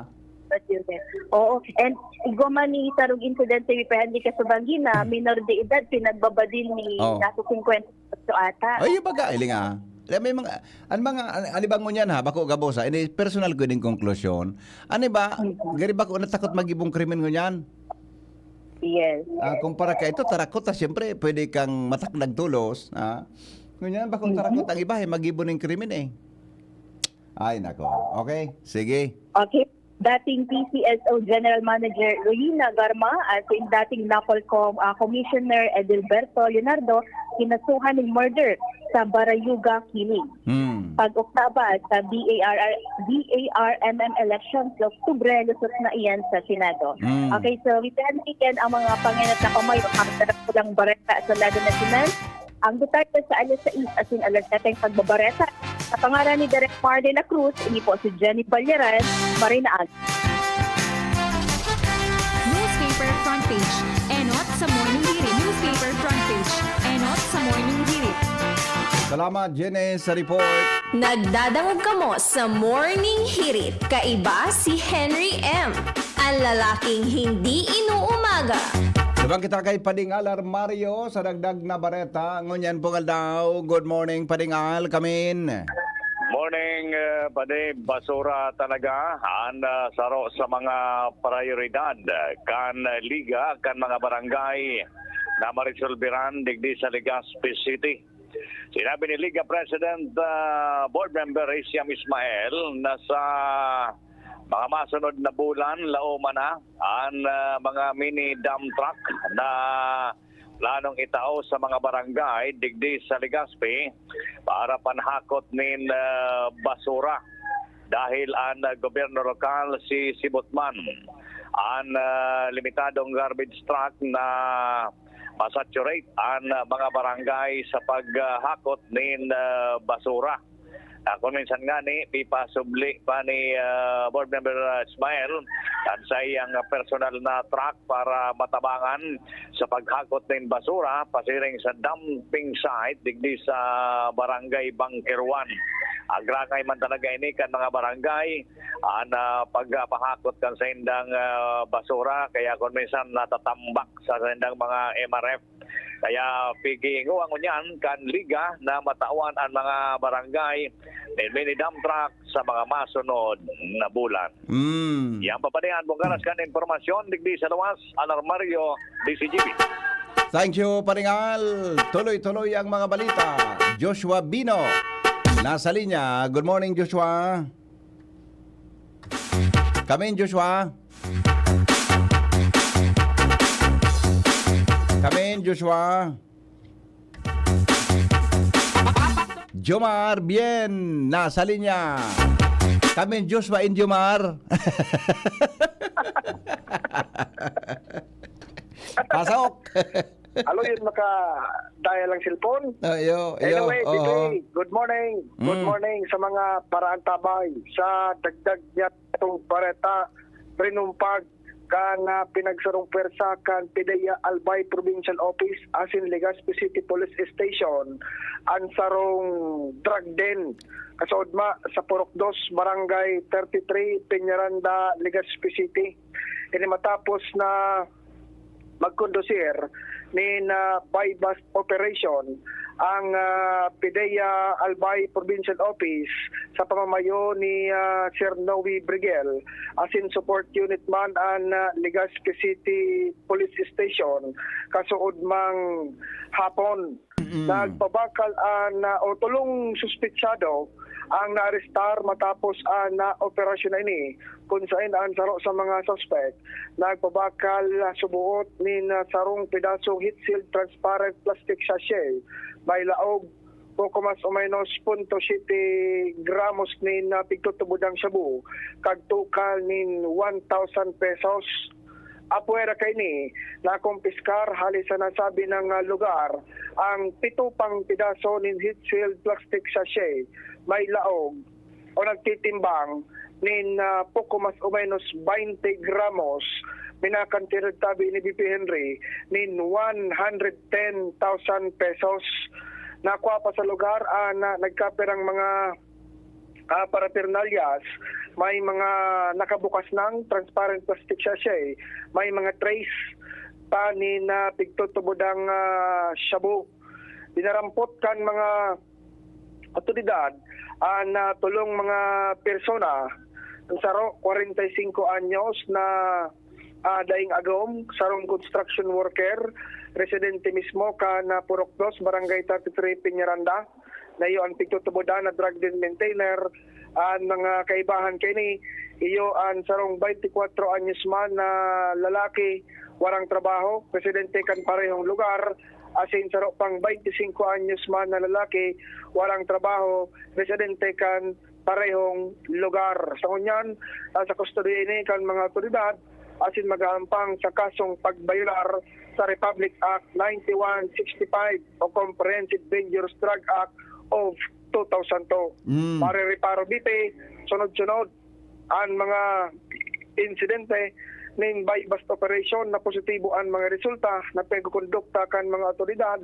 Oo. And igwa man ni sarong insidente, Mister Henry, kasubanggi na minor de edad, pinagbabadil ni Oo. nasa fifty-eight ata. Ay, yung baga, iling ah. Alam mo yung mga, ano mga, ano, ano bang ngunyan ha, bako gabos ha, ini personal ko din konklusyon. Ano ba, Mhm. gari bako natakot mag-ibong krimen ngunyan? Yes. Ah, kumpara ka ito, tarakot ha, siyempre, pwede kang matakdag tulos, ha? Ngunyan, bako Mhm. tarakot ang iba, eh, mag-ibo ng krimen eh. Ay, nako. Okay, sige. Okay. Dating P C S O General Manager Royina Garma at yung dating NAPOLCOM ah, Commissioner Edilberto Leonardo kinasuhan ng murder sa Barayuga Killing. Hmm. Pag-oktaba sa B A R R, B A R M M elections sa Oktubre, lusot na iyan sa Senado. Hmm. Okay, so Mister Henry, yan ang mga pangenot na pamayo para sa pulang bareta sa Senado National. Ang detalye sa alas sais asin alas siyete ang pagbabareta. Sa pangaran ni Direk Mar de la Cruz, ini po si Jenny Balyaran, Marinaag. Newspaper Front Page. Enot sa Morning Hirit. Newspaper Front Page. Enot sa Morning Hirit. Salamat, Jenny, sa report. Nagdadangog kamo sa Morning Hirit. Kaiba si Henry M. Ang lalaking hindi inuumaga. Subang kita kay Pading Al Armario sa dagdag na bareta. Ngunyan pong aldaw. Good morning, Pading Al. Kamin. Morning, uh, Padi. Basura talaga an uh, saro sa mga prioridad kan Liga, kan mga barangay na maresolberan digdi sa Legazpi City. Sinabi ni Liga President uh, Board Member Isiam Ismael na sa mga masunod na bulan, laoman na an uh, mga mini dump truck na planong itao sa mga barangay digdi sa Legazpi para panhakot nin uh, basura dahil an uh, gobyerno lokal si sibot man an uh, limitadong garbage truck na masaturate an uh, mga barangay sa paghakot nin uh, basura. Uh, kung minsan nga ni, pipasubli pa ni uh, Board Member uh, Ismael An saiyang personal na truck para matabangan sa paghakot nin basura pasiring sa dumping site digdi sa Barangay Bangkeruan. Agrangay man talaga ini kan mga barangay an, ah, pagpahakot kan saindang, ah, basura, kaya kun minsan natatambak sa saindang mga M R F. Kaya pigiingoan ngunyan kan liga na matawan an mga barangay nin mini dump truck sa mga masunod na bulan. Mm. Yan pa pa diyan, bukaras kan impormasyon digdi sa luwas, Alarmario, D C G B. Thank you, Paringal. Tuloy-tuloy ang mga balita. Joshua Bino, nasa linya. Good morning, Joshua. Come in, Joshua. Come in, Joshua. Jomar, bien, nasa linya. Come in, Joshua and Jomar. Pasok. Alo, yun maka-dial ang cellphone. Ah, iyo, iyo, Anyway, oo. Bibi, good morning. Good Mm. morning sa mga paraantabay. Sa dagdag niya itong bareta, rinumpag kan, ah, pinagsarong pwersa kan PDEA Albay Provincial Office asin Legazpi City Police Station an sarong drug den kasaudma sa Purok Dos, Barangay thirty-three, Peñaranda, Legazpi City. Ini matapos na magkondusir nin, ah, buy-bust operation ang, ah, PDEA Albay Provincial Office sa pamamayo ni, ah, Sir Noe Briguel asin support unit man an, ah, Legazpi City Police Station kasuod mang hapon. Mm. Nagpabakal an, ah, o tolong suspetsado ang naarestar matapos an, ah, operasyon na ini, kun saen an saro sa mga suspek nagpabakal, ah, suboot nin, ah, sarong pedasong heat-sealed transparent plastic sachet, may laog poko mas o menos punto siyete gramos nin, ah, pigtutubodang shabu, kag tukal nin one thousand pesos. Apwera kaini, nakumpiskar hali sa nasabi nang, ah, lugar ang pito pang pedaso nin heat-sealed plastic sachet may laog o nagtitimbang nin, ah, poko mas o menos twenty gramos, minakantidad tabi ni B P Henry nin one hundred ten thousand pesos. Nakua pa sa lugar an, ah, nagkapirang mga, ah, paraphernalias, may mga nakabukas nang transparent plastic sachet, may mga trace pa nin, ah, pigtutubodang, ah, shabu. Dinarampot kan mga awtoridad an, ah, tolong mga persona, ang saro, kwarenta y singko anyos na, ah, daing agom, sarong construction worker, residente mismo kan, ah, Purok Dos, Barangay thirty-three, Peñaranda, na iyo an pigtutubodan na drug den maintainer. An mga kaibahan kaini, iyo an sarong twenty-four anyos man na lalaki, warang trabaho, residente kan parehong lugar, asin saro pang twenty-singko anyos man na lalaki, warang trabaho, residente kan parehong lugar. Sa ngunyan, ah, sa kustodiya ini kan mga awtoridad, asin mag-aampang sa kasong pagbayolar sa Republic Act ninety-one sixty-five o Comprehensive Dangerous Drug Act of two thousand two. Mm. Marereparo, B P, sunod-sunod an mga insidente nin buy-bust operation na positibo an mga resulta na pagkukondukta kan mga awtoridad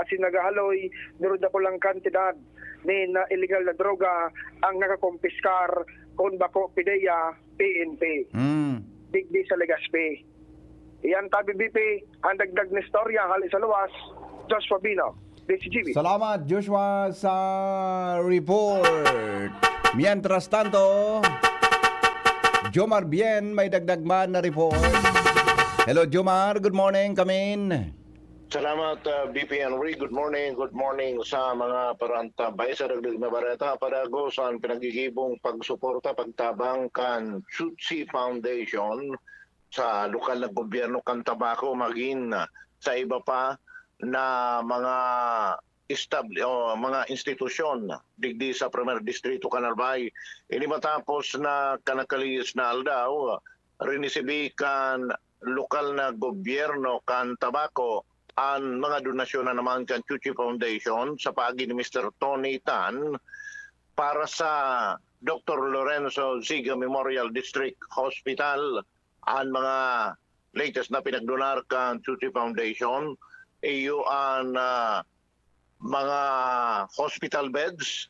asin naghahaloy durudakulang kantidad nin, ah, iligal na droga ang nakakumpiskar kun bako PDEA, P N P. Mm. Digdi sa Legazpi. Iyan tabi, B P, ang dagdag na istorya hali sa luwas, Joshua Bino, D C G B. Salamat, Joshua, sa report. Mientras tanto, Jomar Bien, may dagdag man na report. Hello, Jomar. Good morning. Come in. Salamat, ah, B P Henry. Good morning, good morning sa mga paraantabay. Sa dagdag na bareta, padagos an pinagigibong pagsuporta, pagtabang kan Chuchi Foundation sa lokal na gobyerno kan Tabaco, magin sa iba pa na mga establi-, o mga institusyon digdi sa Primer Distrito kan Albay. Ini matapos na kan nakalihis na aldaw, rinisibi kan lokal na gobyerno kan Tabaco an mga donasyon na naman kan Chuchi Foundation sa paagi ni Mister Tony Tan para sa Doktor Lorenzo Ziga Memorial District Hospital. An mga latest na pinagdonar kan Chuchi Foundation, iyo an, ah, mga hospital beds,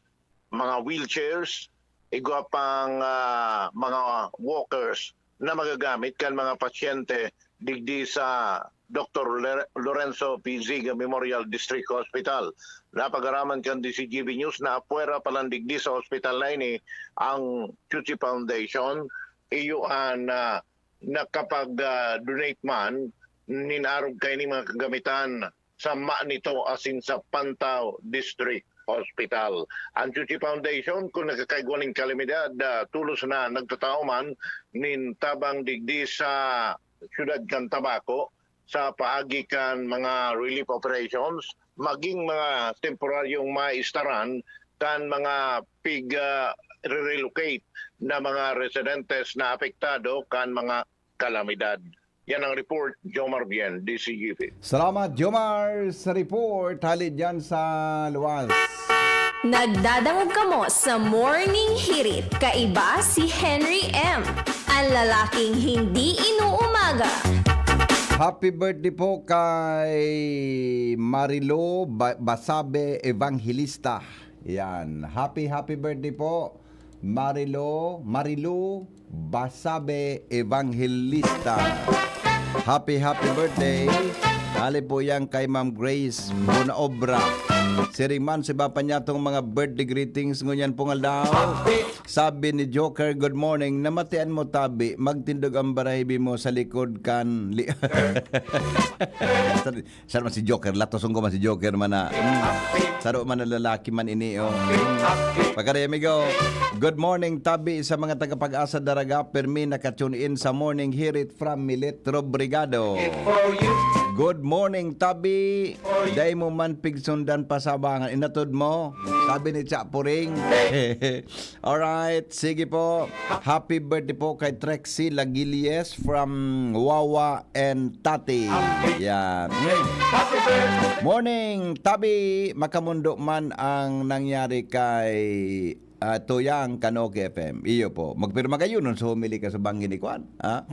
mga wheelchairs, igwa pang, ah, mga walkers na magagamit kan mga pasyente digdi sa Doktor Lore-, Lorenzo P. Ziga Memorial District Hospital. Napag-araman kan D Z G B News na apwera pa lang digdi sa hospital na ini ang Chuchi Foundation. Iyo an, ah, nakapag, ah, donate man nin arog kaini mga kagamitan sa Manito asin sa Pantao District Hospital. Ang Chuchi Foundation, kun nagkakaigwa nin kalamidad, ah, tolos na nagtatao man nin tabang digdi sa siyudad kan Tabaco, sa paagi kan mga relief operations, maging mga temporaryong maistaran kan mga pig, ah, re-relocate na mga residentes na apektado kan mga kalamidad. Yan ang report, Jomar Bien, D Z G B. Salamat, Jomar, sa report. Hali dyan sa luwas. Nagdadangog kamo sa Morning Hirit. Kaiba si Henry M, ang lalaking hindi inuumaga. Happy birthday po kay Marilo Ba-, Basabe Evangelista. Yan. Happy, happy birthday po, Marilo, Marilu Basabe Evangelista. Happy, happy birthday. Hali po yan kay Ma'am Grace Bonaobra. Siring man sa iba pa niya tong mga birthday greetings ngunyan pong aldaw. Sabi ni Joker, "Good morning. Namatian mo, tabi, magtindog ang barahibi mo sa likod kan li-" Saro man si Joker, latoson ko man si Joker man na. Mm. Saro man na lalaki man ini, oh. Pagkari, amigo. Good morning, tabi sa mga taga-Pag-asa Daraga. Permi naka-tune in sa Morning Hirit from Milet Robrigado. Good morning, tabi. Dai mo man pigsundan pa sa abangan. Inatod mo, sabi ni Chapuring. Alright, sige po. Happy birthday po kay Trexie Lagilies from Wawa and Tati. Yan. Morning, tabi. Makamundo man ang nangyari kay, ah, Tuyang Kanoke F M. Iyo po. Magpirma kayo nun sa humili ka sa banggi ni Kwan. Ha?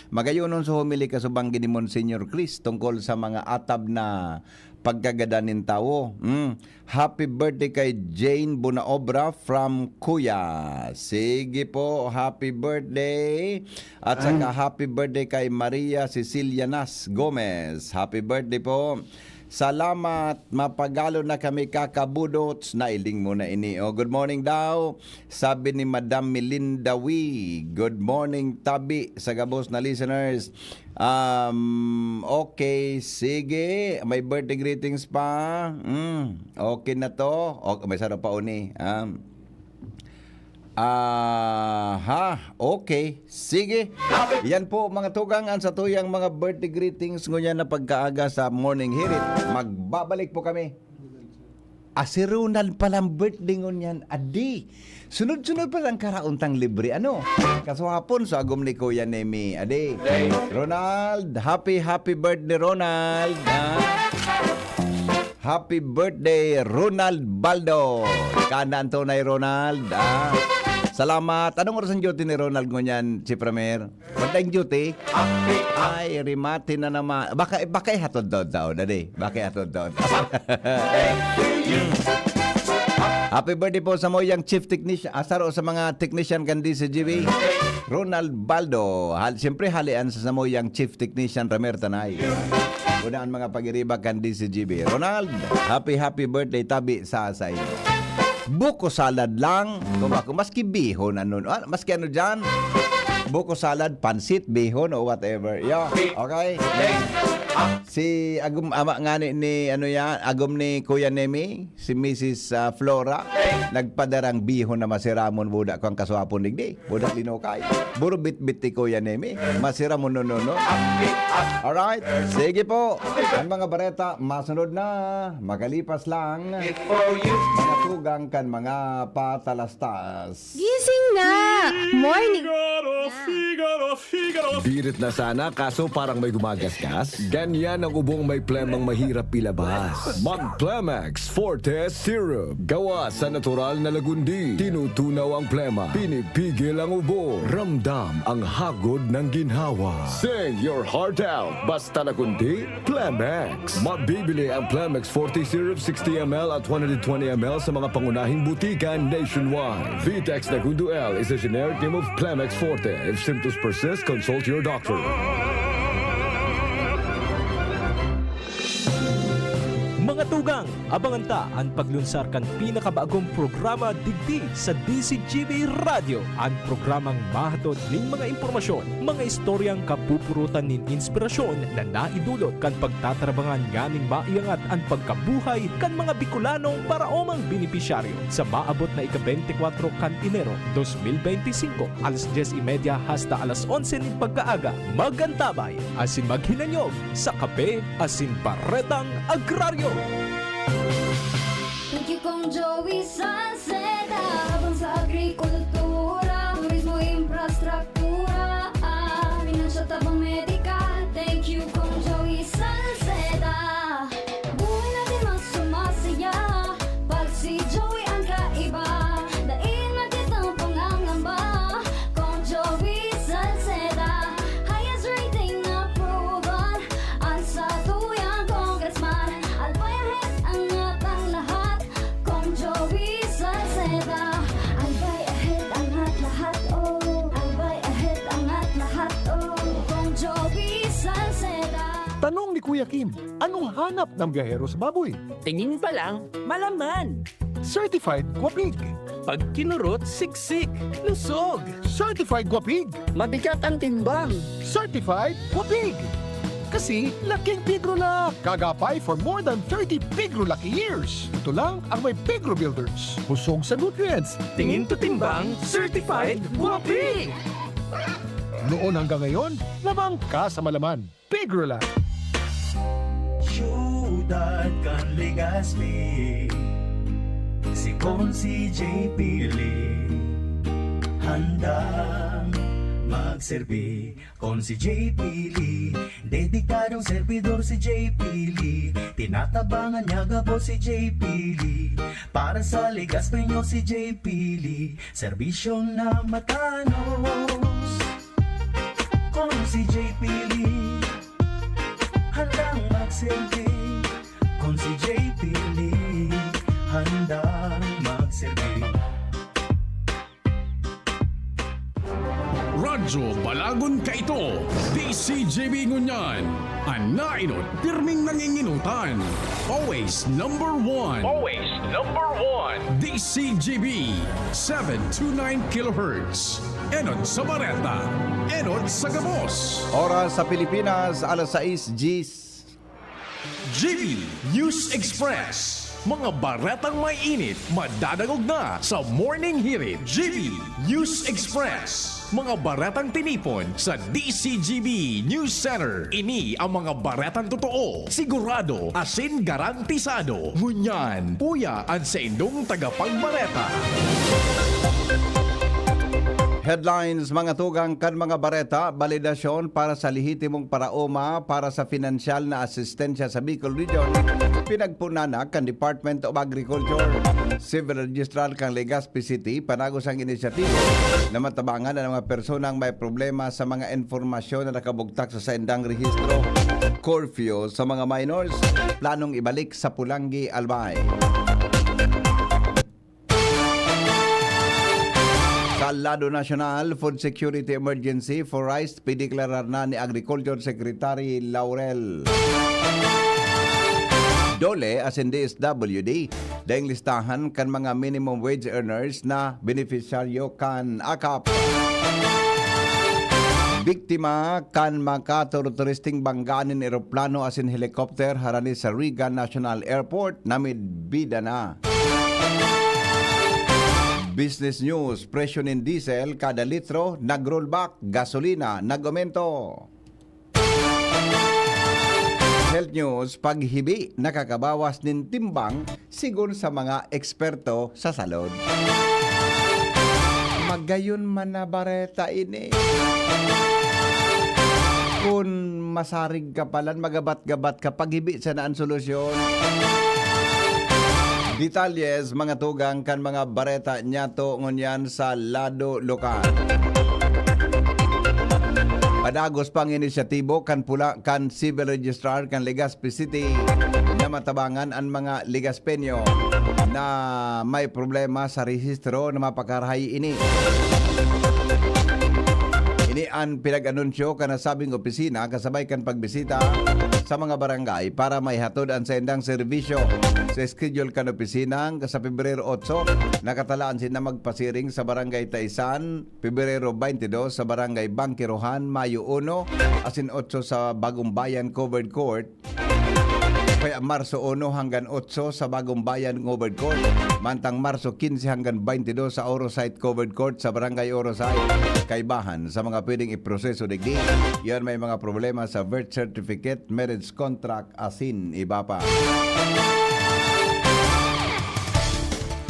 Magayon nun sa humili ka sa banggi ni Monsignor Chris tungkol sa mga atab na pagkagadan nin tawo. Mm. Happy birthday kay Jane Bonaobra from Kuya. Sige po, happy birthday. At saka happy birthday kay Maria Cecilia Nas Gomez. Happy birthday po. Salamat. Mapagalo na kami, kakabudots. Nailing mo na ini. Oh, good morning daw. Sabi ni Madam Melinda Wee, "Good morning, tabi sa gabos na listeners." Um, okay, sige. May birthday greetings pa. Mm, okay na to. Okay, may saro pa uni. Um, aha, okay. Sige. Yan po, mga tugang, ang satuyang mga birthday greetings ngunyan na pagkaaga sa Morning Hirit. Magbabalik po kami. Ah, si Ronald palang birthday ngunyan, adi. Sunod-sunod pa lang karaon tang libre, ano? Kasuhapon, so agom ni Kuya Nemi, adi. Ronald, happy, happy birthday, Ronald, ha? Happy birthday, Ronald Baldo. Kana ang tunay, Ronald, ha? Salamat. Anong oras ang duty ni Ronald ngunyan, si Premier? Pantay duty? Ay, rimati na naman. Baka, baka ihatod daw daw, dali. Baka ihatod daw daw. Happy birthday po sa mo yang chief technician, asaro sa mga technician kan D C G B. Ronald Baldo. Hal, siyempre, halian sa samo yang chief technician, Ramer Tanay. Una ang mga pag-iriba kan D C G B. Ronald, happy, happy birthday, tabi sa sa inyo. Buko salad lang. Kung ako, maski bihon, ano, ah, maski ano dyan. Buko salad, pansit, bihon, o whatever. Yo, okay? Si agum ama ngani ni, ano yan, agum ni Kuya Nemi, si Missus ah, Flora, nagpadarang bihon na masiramon, buda ko ang kaswapon digdi. Buda linokay. Buro bitbit ni Kuya Nemi, masiramon no, no, no. Alright, sige po. Ang mga bareta, masunod na. Magalipas lang. Mga tugang kan mga patalastas. Gising na! Morning! Figaro, Figaro, Figaro. Birit na sana, kaso parang may gumagasgas. Yan ang ubong may plemang mahirap ilabas. Mag Plemex Forte Syrup. Gawa sa natural na lagundi. Tinutunaw ang plema. Pinipigil ang ubo. Ramdam ang hagod ng ginhawa. Sing your heart out. Basta lagundi, Plemex. Mabibili ang Plemex Forte Syrup sixty M L at one hundred twenty M L sa mga pangunahing butika nationwide. Vitex Nagundo L is a generic name of Plemex Forte. If symptoms persist, consult your doctor. Mga tugang, abangan ta an paglunsar kan pinakabagong programa digdi sa D C G B Radyo, an programang mahatod nin mga impormasyon, mga istoryang kapupurutan nin inspirasyon na naidulot kan pagtatarabangan nganing maiangat an pagkabuhay kan mga Bicolanong paraomang benepisyaryo. Sa maabot na ika-beintikwatro kan Enero, dos mil beintisinko, alas dyes y media hasta alas onse nin pagkaaga, mag-antabay asin maghinanyog sa Kape asin Baretang Agraryo. Thank you, Kong Joey Salceda. Habang sa agrikultura, turismo, infrastruktura, ah, pinansya, tabang medikal. Thank you, Kong Joey Salceda. Buhay natin mas sumasaya pag si Joey ang kaiba. Dai na kitang pangangamba, Kong Joey Salceda. Highest rating na approval, an satuyang congressman. Albay ahead, angat ang lahat, Kong Joey Salceda. Albay ahead, angat lahat, oh. Albay ahead, angat lahat, oh. Kong Joey Salceda. Tanong ni Kuya Kim, anong hanap ng biyahero sa baboy? Tingin pa lang, malaman. Certified Guapig. Pag kinurot, siksik, lusog. Certified Guapig. Mabigat ang timbang. Certified Guapig. Kasi laking Pigrolak. Kagapay for more than thirty Pigrolak years. Ito lang ang may Pigro Builders. Busog sa nutrients. Tingin to timbang, certified Guapig. Noon hanggang ngayon, labang ka sa malaman. Pigrolak. Siyudad kan Legazpi, si Consi J P Lee, handang magserbi. Consi J P Lee, dedikadong servidor si J P Lee. Tinatabangan niya gabos si J P Lee. Para sa Legazpeño si J P Lee, serbisyo na matanos. Consi J P Lee, handang magserbi. Consi J P Lee, handang magserbi. Radyo Balagon kaito, D C G B ngunyan, an naenot pirming nanginginutan. Always number one. Always number one. D C G B, seven two nine kilohertz. Enot sa bareta, enot sa gabos. Oras sa Pilipinas, alas sais diyes. G B News Express. Mga baretang may init, madadangog na sa Morning Hirit. G B News Express. Mga baretang tinipon sa D C G B News Center. Ini ang mga baretang totoo, sigurado, asin garantisado. Ngunyan, uya an saindong tagapagbareta. Headlines, mga tugang kan mga bareta, balidasyon para sa lehitimong paraoma para sa pinansyal na asistensya sa Bicol Region, pinagpunana kan Department of Agriculture. Civil Registrar kan Legazpi City, panagos ang inisyatibo na matabangan an mga personang may problema sa mga impormasyon na nakabugtak sa saindang rehistro. Curfew sa mga minors, planong ibalik sa Pulanggi, Albay. Sa lado nasyonal, food security emergency for rice pideklarar na ni Agriculture Secretary Laurel Dole asin D S W D. Daing listahan kan mga minimum wage earners na benepisyaryo kan akap. Biktima kan makaturturisting bangga nin eroplano asin helicopter harani sa Riga National Airport, namidbida na. Business News, presyo nin diesel kada litro nag-rollback, gasolina nag-aumento. Health News, paghibi nakakabawas nin timbang, sigon sa mga eksperto sa salud. Magayon man na bareta ini. Kun masarig ka palan, magabat-gabat ka, paghibi sana an solusyon. Detalles, mga tugang, kan mga bareta niyato ngunyan sa lado lokal. Padagos pa ang inisyatibo kan pula, kan Civil Registrar kan Legazpi City na matabangan an mga Legazpeño na may problema sa rehistro na mapakarahay ini. Ini an pinag-anunsyo kan nasabing opisina kasabay kan pagbisita sa mga barangay para maihatod an saindang serbisyo. Sa schedule kan opisina, sa Pebrero otso, nakatalaan sinda magpasiring sa Barangay Taisan, Pebrero twenty-two sa Barangay Bangkirohan, Mayo uno asin otso sa Bagong Bayan Covered Court, kaya Marso uno hanggan otso sa Bagong Bayan Covered Court, mantang Marso quince hanggan twenty-two sa Orosite Covered Court sa Barangay Orosite. Kaibahan sa mga pwedeng iproseso digdi, yan may mga problema sa birth certificate, marriage contract, asin iba pa.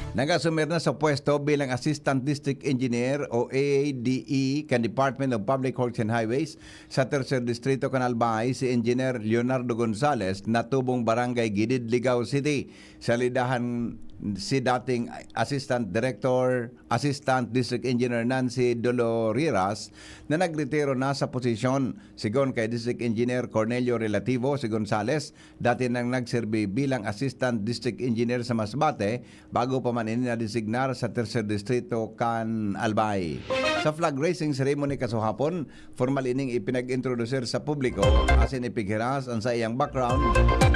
Nag-asumer na sa pwesto bilang Assistant District Engineer o A D E kan Department of Public Works and Highways sa Tercer Distrito kan Albay si Engineer Leonardo Gonzales na tubong Barangay Gidid, Ligao City. Salidahan si dating Assistant Director, Assistant District Engineer Nancy Doloriras na nagretiro na sa posisyon. Sigon kay District Engineer Cornelio Relativo, si Gonzales, dati nang nagserbi bilang Assistant District Engineer sa Masbate, bago pa man ini nadesignar sa Tercer Distrito kan Albay. Sa flag raising ceremony kasuhapon, formal ining ipinag-introdusir sa publiko asin ipighiras an saiyang background,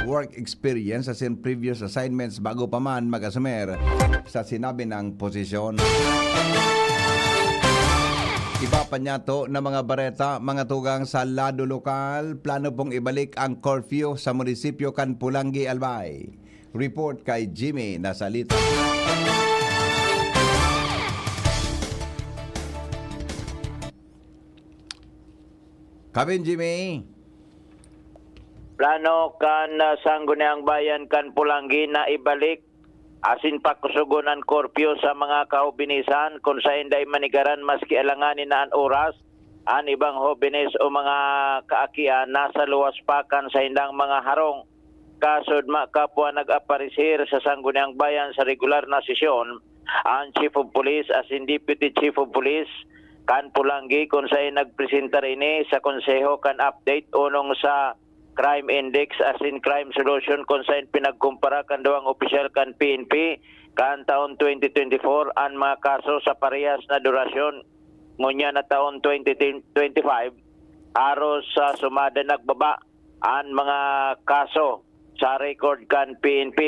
work experience asin previous assignments bago pa man mag-asumer sa sinabi nang posisyon. Iba pa niyato na mga bareta, mga tugang, sa lado lokal, plano pong ibalik ang curfew sa munisipyo kan Polangui, Albay. Report kay Jimmy Nasalita. Kabin, Jimmy. Plano kan, ah, Sangguniang Bayan kan Polangui na ibalik asin pakusogon an curfew sa mga kahobinisan kun saen dai manigaran maski alanganin na an oras. An ibang hobenes o mga kaakian nasa luwas pa kan saindang mga harong. Kasudma kapwa nag-aparecer sa Sangguniang Bayan sa regular na sesyon, ang Chief of Police asin Deputy Chief of Police kan Polangui kun saen nagpresentar ini sa Konseho kan update onong sa Crime Index asin Crime Solution kun saen pinagkumpara kan duwang opisyal kan P N P kan taon twenty twenty-four an mga kaso sa parehas na durasyon. Ngunyan na taon twenty twenty-five, aros sa sumada nagbaba an mga kaso sa record kan P N P.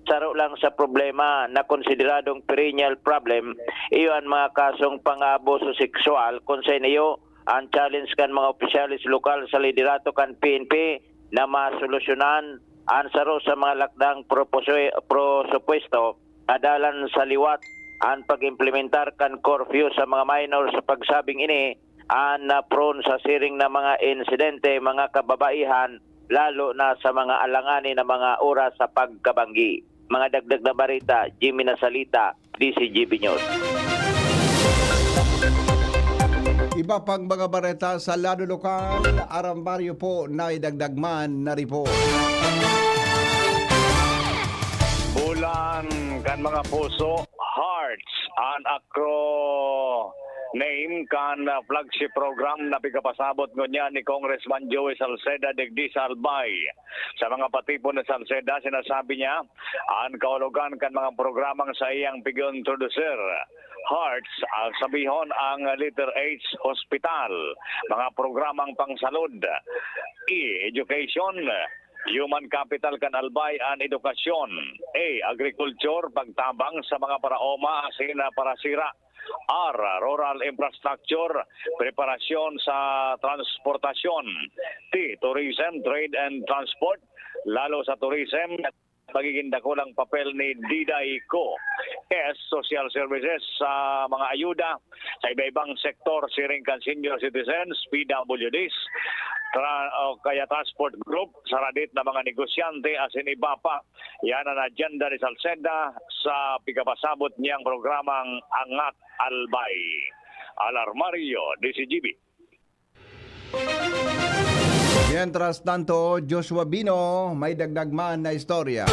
Saro lang sa problema na konsideradong perennial problem, iyo an mga kasong pang-aabuso sexual, kun saen iyo an challenge kan mga opisyales lokal sa liderato kan P N P na masolusyonan an saro sa mga lakdang propose-, prosupuesto na dalan sa liwat an pag-implementar kan curfew sa mga minor. Sa pagsabing ini, an na prone sa siring na mga insidente, mga kababaihan, lalo na sa mga alanganin na mga oras sa pagkabanggi. Mga dagdag na bareta, Jimmy Nasalita, D C G B News. Iba pang mga bareta sa lado lokal, aram baryo po na idagdag man na report. Bulan kan mga puso, Hearts, an acronym kan, ah, flagship program na pikapasabot ngunyan ni Congressman Joey Salceda digdi sa Albay. Sa mga patipon ni Salceda, sinasabi niya, an kahulogan kan mga programang saiyang pig-introducer. Hearts, ah, sabihon ang letter H, hospital, mga programang pangsalud. E, education, human capital kan Albay an edukasyon. A, agriculture, pagtabang sa mga paraoma asin parasira. R, rural infrastructure, preparasyon sa transportasyon. T, tourism, trade and transport, lalo sa tourism, magiging dakulang papel ni DIDAICO. S, social services sa mga ayuda sa iba-ibang sektor, siring kan senior citizens, P W Ds, tra-, o kaya transport group, sa radit na mga negosyante, asin iba pa. Yan ang agenda ni Salceda sa pikapasabot niyang programang Angat Albay. Alarmario, D C G B. Mientras tanto, Joshua Bino, may dagdag man na istorya.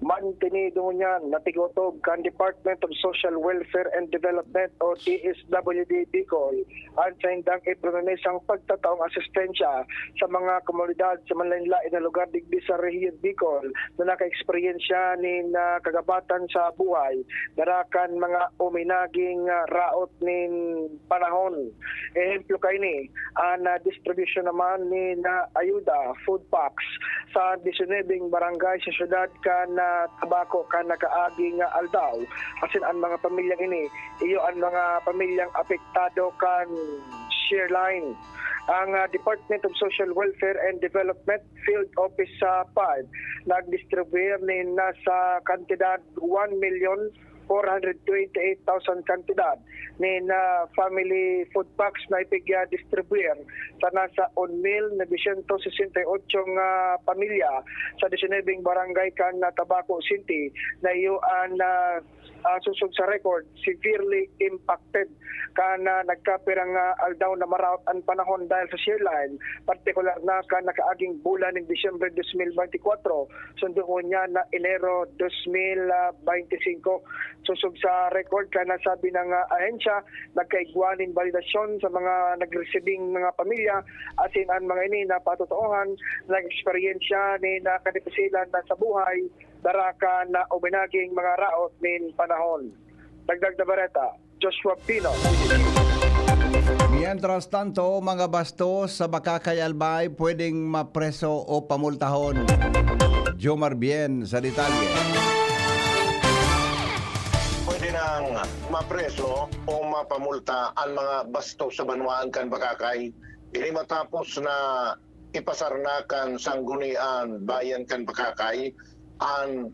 Mantinido ngunyan na tig-otob kan Department of Social Welfare and Development o D S W D Bicol an saindang ipromimisang pagtataong asistensya sa mga komunidad sa manlaen-laen na lugar digdi sa Rehiyon Bicol na nakaeksperyensya nin, ah, kagabatan sa buhay dara kan mga uminaging, ah, raot nin panahon. Ehemplo kaini, an, ah, distribusyon naman nin, ah, ayuda, food packs, sa disinubing barangay sa siyudad kan, ah, Tabaco kan nakaaging, ah, aldaw. Asin an mga pamilyang ini, iyo an mga pamilyang apektado kan shear line. Ang, ah, Department of Social Welfare and Development Field Office sa five nagdistribuir nin nasa kantidad one million four hundred twenty-eight thousand kantidad nin, ah, family food packs na ipigdistribuir sa nasa un mil novecientos sesenta y ocho nga pamilya sa disinubing barangay kan, ah, Tabaco City na iyo an, ah, ah, sosog sa record, severely impacted kan, ah, nagkapirang, ah, aldaw na maraot an panahon dahil sa shear line, partikular na kan nakaaging bulan nin Disyembre dos mil beintikwatro, sundo ngunyan na Enero dos mil beintisinko. Sosog sa record kan nasabi na nga ahensya, nagkaigwa nin balidasyon sa mga nagresibing mga pamilya, asin an mga ini na patotoohan, nag-eksperyensya nin, ah, kadipisilan na sa buhay, dara kan, ah, uminaging mga raot nin panahon. Dagdag na bareta, Joshua Pino. Mientras tanto, mga bastos sa Bacacay Albay pwedeng mapreso o pamultahon. Jomar Bien sa detalye. Pwede nang mapreso o mapamulta an mga bastos sa banwaan kan Bacacay. Ini matapos na ipasar na kan Sanggunian Bayan kan Bacacay an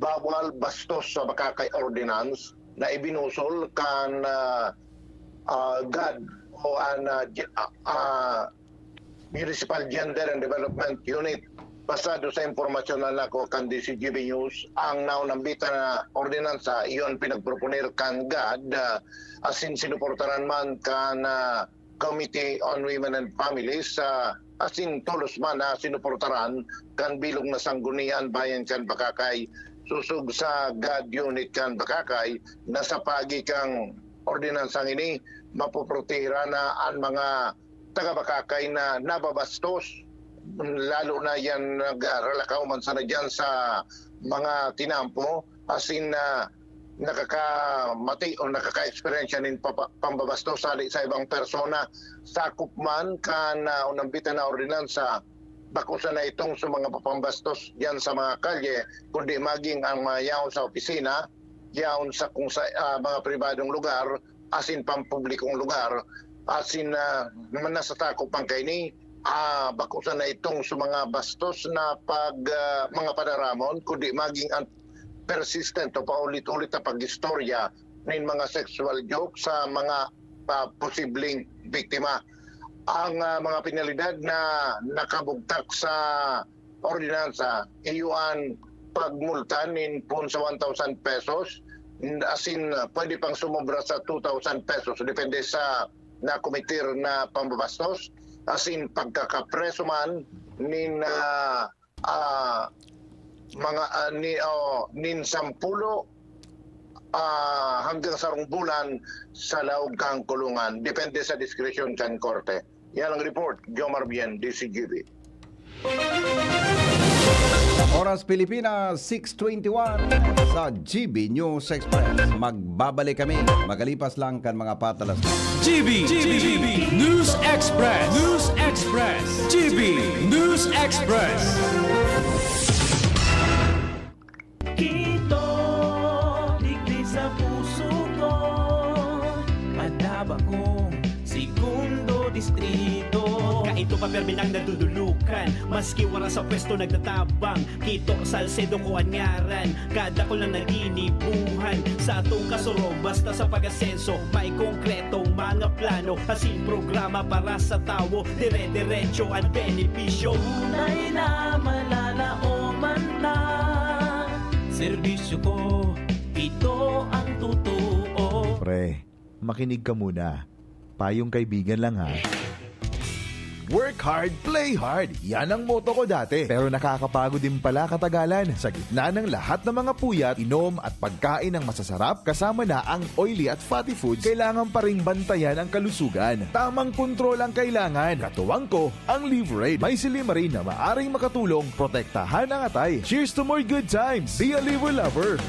bawal bastos sa Bacacay Ordinance na ibinusol kan, ah, ah, GAD o an, ah, ge-, ah, ah, Municipal Gender and Development Unit. Basado sa impormasyon na nakuha kan D C G B News, ang naunambitan na ordinansa, iyon pinagproponer kan GAD, ah, asin sinuportaran man kan, ah, Committee on Women and Families, ah, asin tolos man na sinuportaran kan bilog na Sanggunian Bayan kan Bacacay. Sosog sa GAD unit kan Bacacay, na sa paagi kan ordinansang ini, mapoprotehiran na an mga taga-Bacacay na nababastos, lalo na yan nagralakaw man sana diyan sa mga tinampo, asin, ah, nakakamati o nakaka-eksperyensya nin papa-, pambabastos hali sa ibang persona. Sakop man kan, ah, unambitan na ordinansa, bako sana itong sa mga papambastos diyan sa mga kalye, kundi maging ang mga yaon sa opisina, yaon sa kung sa, ah, mga pribadong lugar, asin pampublikong lugar, asin, ah, naman nasa takop man kaini, ah, bako sana itong sa mga bastos na pag, ah, mga panaramon, kundi maging ang persistent o paulit-ulit na pag-istorya nin mga sexual joke sa mga, ah, posibleng biktima. Ang, ah, mga penalidad na nakabugtak sa ordinansa, iyo an pagmulta nin poon sa one thousand pesos, asin pwede pang sumobra sa two thousand pesos, depende sa nakometer na pambabastos, asin pagkakapreso man nin, ah, ah, mga, ah, ni, oh, nin sampulo, ah, hanggang sarong bulan sa laog kan kulungan, depende sa diskresyon kan korte. Yan ang report, Jomar Bien, D C G B. Oras Pilipinas, six twenty-one sa G B News Express. Magbabalik kami makalipas lang kan mga patalas na. G B, G B, News Express, News Express, G B News Express. Kito, digdi sa puso ko, Madaba kong segundo distrito. Kaito pa permi nang nadudulukan, maski wara sa pwesto nagtatabang. Kito Salcedo ko an ngaran, kadakul na naginibuhan. Sa atong kasurog, basta sa pag-asenso, may konkretong mga plano. Asin programa para sa tawo, dire-diretso an benepisyo. Tunay na malalaoman na serbisyo ko, ito ang totoo. Pre, Makinig ka muna. Payong kaibigan lang, ha. Work hard, play hard. Yan ang motto ko dati. Pero nakakapagod din pala katagalan. Sa gitna ng lahat ng mga puyat, inom at pagkain ng masasarap, kasama na ang oily at fatty foods, kailangan pa ring bantayan ang kalusugan. Tamang kontrol ang kailangan. Katuwang ko, ang Liverade. May silymarin na maaring makatulong protektahan ang atay. Cheers to more good times! Be a Liver Lover!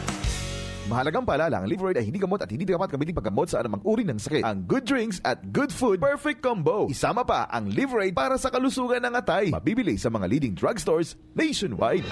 Mahalagang paalala, ang Liverade ay hindi gamot at hindi dapat gamitin paggamot sa anumang uri ng sakit. Ang good drinks at good food, perfect combo. Isama pa ang Liverade para sa kalusugan ng atay. Mabibili sa mga leading drugstores nationwide.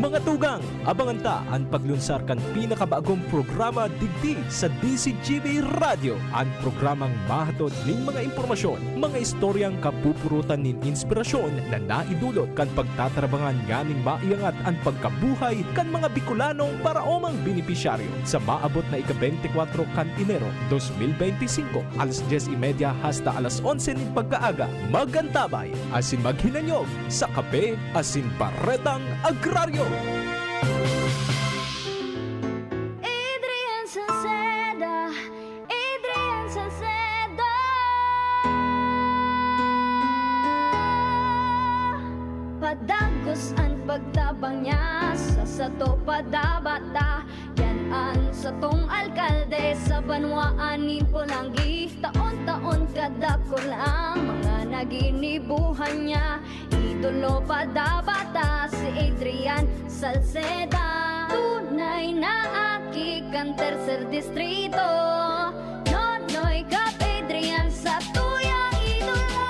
Mga tugang, abangan ta an paglunsar kan pinakabagong programa digdi sa D Z G B Radyo, an programang mahatod nin mga impormasyon, mga istoryang kapupurutan nin inspirasyon na naidulot kan pagtatrabangan nganing maiangat an pagkabuhay kan mga Bicolanong paraomang benepisyaryo. Sa maabot na ika-beintikwatro kan Enero dos mil beintisinko, alas dyes y media hasta alas onse nin pagkaaga, mag-antabay asin maghinanyog sa Kape asin Baretang Agraryo. Adrian Salceda, Adrian Salceda. Padagos an pagtabang niya sa sato padabata. Yan an satong alkalde sa banwaan nin Polangui. Taon-taon kadakul ang mga naginibuhan niya. Idolo padabata si Adrian Salceda. Tunay na aki kan Tercer Distrito. Nonoy Kap Adrian sa tuyang idolo.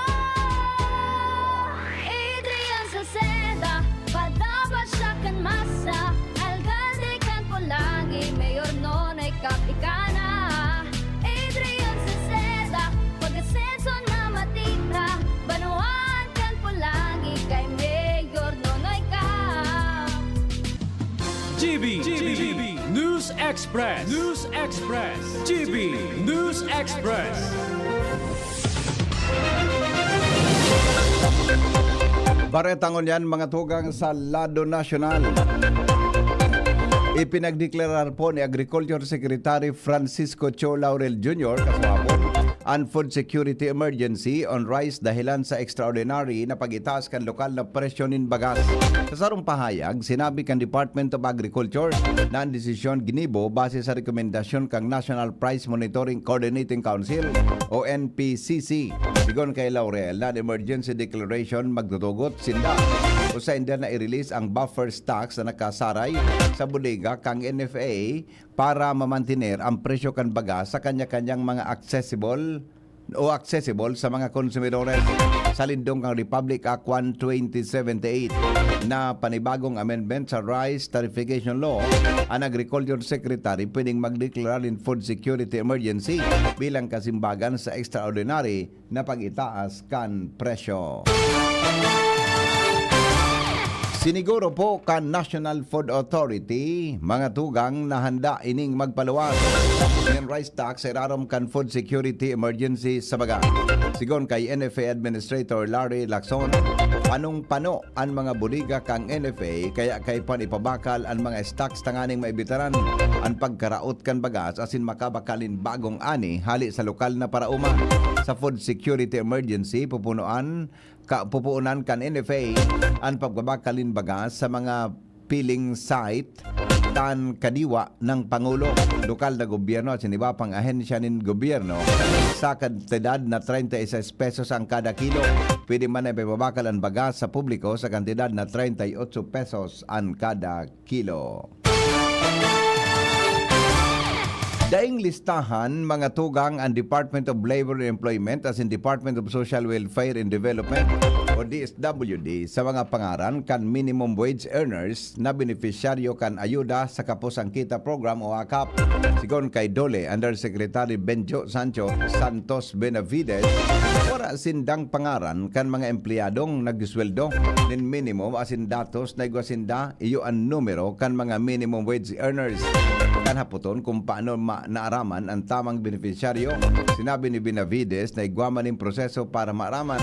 Adrian Salceda, padaba siya kan masa. Alkalde kan Polangui, Mayor Nonoy Kap ika na. Adrian Salceda, pag-asenso na matira. Banwaan kan Polangui kay Mayor Nonoy Kap. G B, G B, News Express, News Express, G B News Express. Baretang ngunyan, mga tugang, sa lado nasyonal. Ipinagdeklarar po ni Agriculture Secretary Francisco Cho Laurel Junior kasuhapon an food security emergency on rice dahelan sa extraordinary na pag-itaas kan lokal na presyo nin bagas. Sa sarong pahayag, sinabi kan Department of Agriculture na an desisyon ginibo base sa rekomendasyon kan National Price Monitoring Coordinating Council o N P C C. Sigon kay Laurel, na an emergency declaration magtutugot sinda o sainda na i-release ang buffer stocks na nakasaray sa bodega kan N F A para mamantener ang presyo kan bagas sa kanya-kanyang mga accessible o accessible sa mga konsumidores. Sa lindong kan Republic Act one twenty seventy-eight na panibagong amendment sa Rice Tarification Law, an Agriculture Secretary pwedeng magdeklarar nin food security emergency bilang kasimbagan sa extraordinary na pag-itaas kan presyo. Siniguro po kan National Food Authority, mga tugang, na handa ining magpaluwas nin rice tax sa irarom kan food security emergency sa baga. Sigon kay N F A Administrator Larry Lacson, panong-pano an mga bodega kan N F A, kaya kaipuhan ipabakal an mga stocks tanganing maibitaran an pagkaraot kan bagas asin makabakal nin bagong ani hale sa lokal na paraoma. Sa food security emergency, pupunuan ka, pupuunan kan N F A an pagbabakal nin bagas sa mga filling site tan kadiwa ng Pangulo, lokal na gobyerno at iba pang ahensya nin gobyerno sa kantidad na treinta y seis pesos ang kada kilo. Pwede man na ipabakal an bagas sa publiko sa kantidad na treinta y ocho pesos an kada kilo. Daing listahan, mga tugang, ang Department of Labor and Employment asin Department of Social Welfare and Development o D S W D sa mga pangaran kan minimum wage earners na benepisyaryo kan ayuda sa Kapos ang Kita Program o akap. Sigon kay DOLE Undersecretary Benjo Sancho Santos Benavides, wara sindang pangaran kan mga empleyadong nagsweldo nin minimum asin datos na igwa sinda, iyo an numero kan mga minimum wage earners. Kan hapoton kung paano ma-, naaraman ang tamang benepisyaryo, sinabi ni Benavides na igwa man nin proseso para maaraman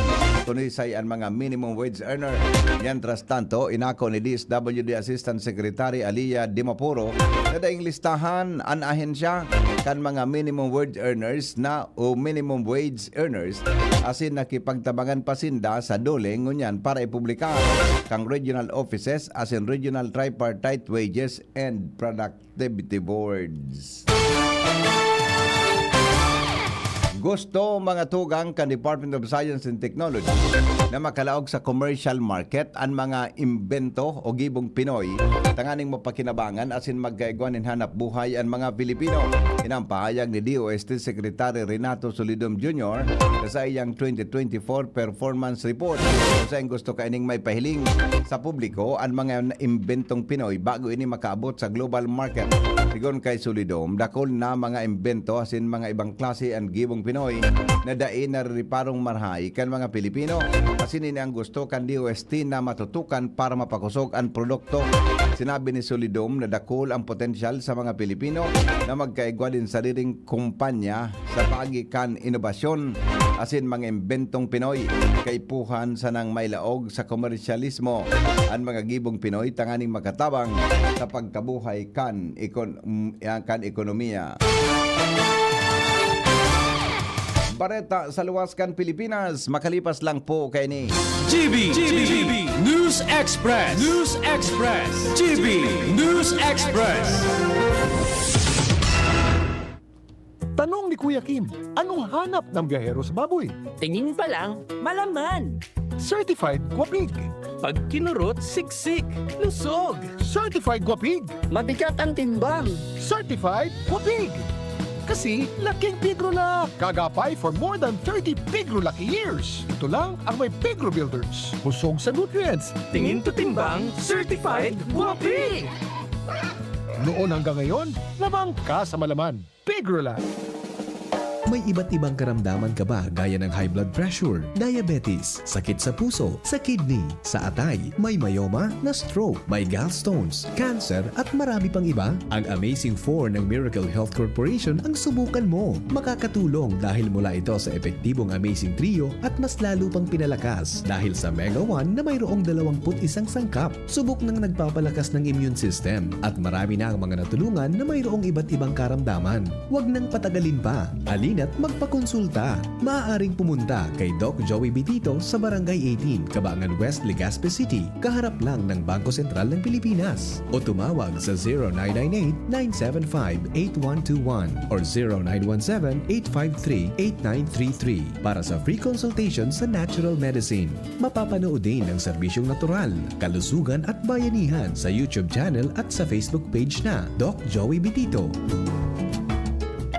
kun siisay an mga minimum wage earner. Mientras tanto, inako ni D S W D Assistant Secretary Alia Dimapuro na daing listahan an ahensya kan mga minimum wage earners na o minimum wage earners asin nakipagtabangan pa sinda sa DOLE ngunyan para ipublikar kan regional offices asin regional tripartite wages and productivity boards. Gusto mga tugang kan Department of Science and Technology na makalaog sa commercial market an mga imbento o gibong Pinoy tanganing mapakinabangan asin magkaigwa nin hanap buhay an mga Pilipino. Ini an pahayag ni D O S T Secretary Renato Solidom Junior sa saiyang twenty twenty-four performance report. Sa gusto kaining maipahiling sa publiko an mga imbentong Pinoy bago ini makaabot sa global market. Sigon kay Solidom, dakul na mga imbento asin mga ibang klase an gibong Pinoy na dai narireparong marahay kan mga Pilipino. Asin ini ang gusto kan D O S T na matutukan para mapakosog an produkto. Sinabi ni Solidom na dakul ang potensyal sa mga Pilipino na magkaigwa nin sariling kumpanya sa paagi kan inobasyon asin mga imbentong Pinoy. Kaipuhan sanang mailaog sa komersyalismo an mga gibong Pinoy tanganing makatabang sa pagkabuhay kan ekon-, mm, kan ekonomiya. Bareta sa luwas kan Pilipinas, makalipas lang po kaini. G B, G B, News Express, News Express, G B News Express. Tanong ni Kuya Kim, anong hanap ng biyahero sa baboy? Tingin pa lang, malaman. Certified Guapig. Pag kinurot, siksik, lusog. Certified Guapig. Mabigat ang timbang. Certified Guapig. Kasi laking Pigrolak. Kaagapay for more than thirty Pigrolak years. Ito lang ang may Pigro Builders. Busog sa nutrients. Tingin to timbang, certified Guapig. Noon hanggang ngayon, labang ka sa malaman. Pigrolak. May iba't ibang karamdaman ka ba, gaya ng high blood pressure, diabetes, sakit sa puso, sa kidney, sa atay, may myoma, na-stroke, may gallstones, cancer, at marami pang iba? Ang Amazing Four ng Miracle Health Corporation ang subukan mo. Makakatulong dahil mula ito sa epektibong Amazing Trio at mas lalo pang pinalakas dahil sa Mega One na mayroong dalawampu't isang sangkap. Subok nang nagpapalakas ng immune system at marami na ang mga natulungan na mayroong iba't ibang karamdaman. Huwag nang patagalin pa. Halina't magpakonsulta. Maaaring pumunta kay Doc Joey Bitito sa Barangay eighteen, Cabangan West, Legazpi City, kaharap lang ng Bangko Sentral ng Pilipinas. O tumawag sa zero nine nine eight, nine seven five, eight one two one or zero nine one seven, eight five three, eight nine three three para sa free consultation sa natural medicine. Mapapanood din ang serbisyong natural, kalusugan at bayanihan sa YouTube channel at sa Facebook page na Doc Joey Bitito.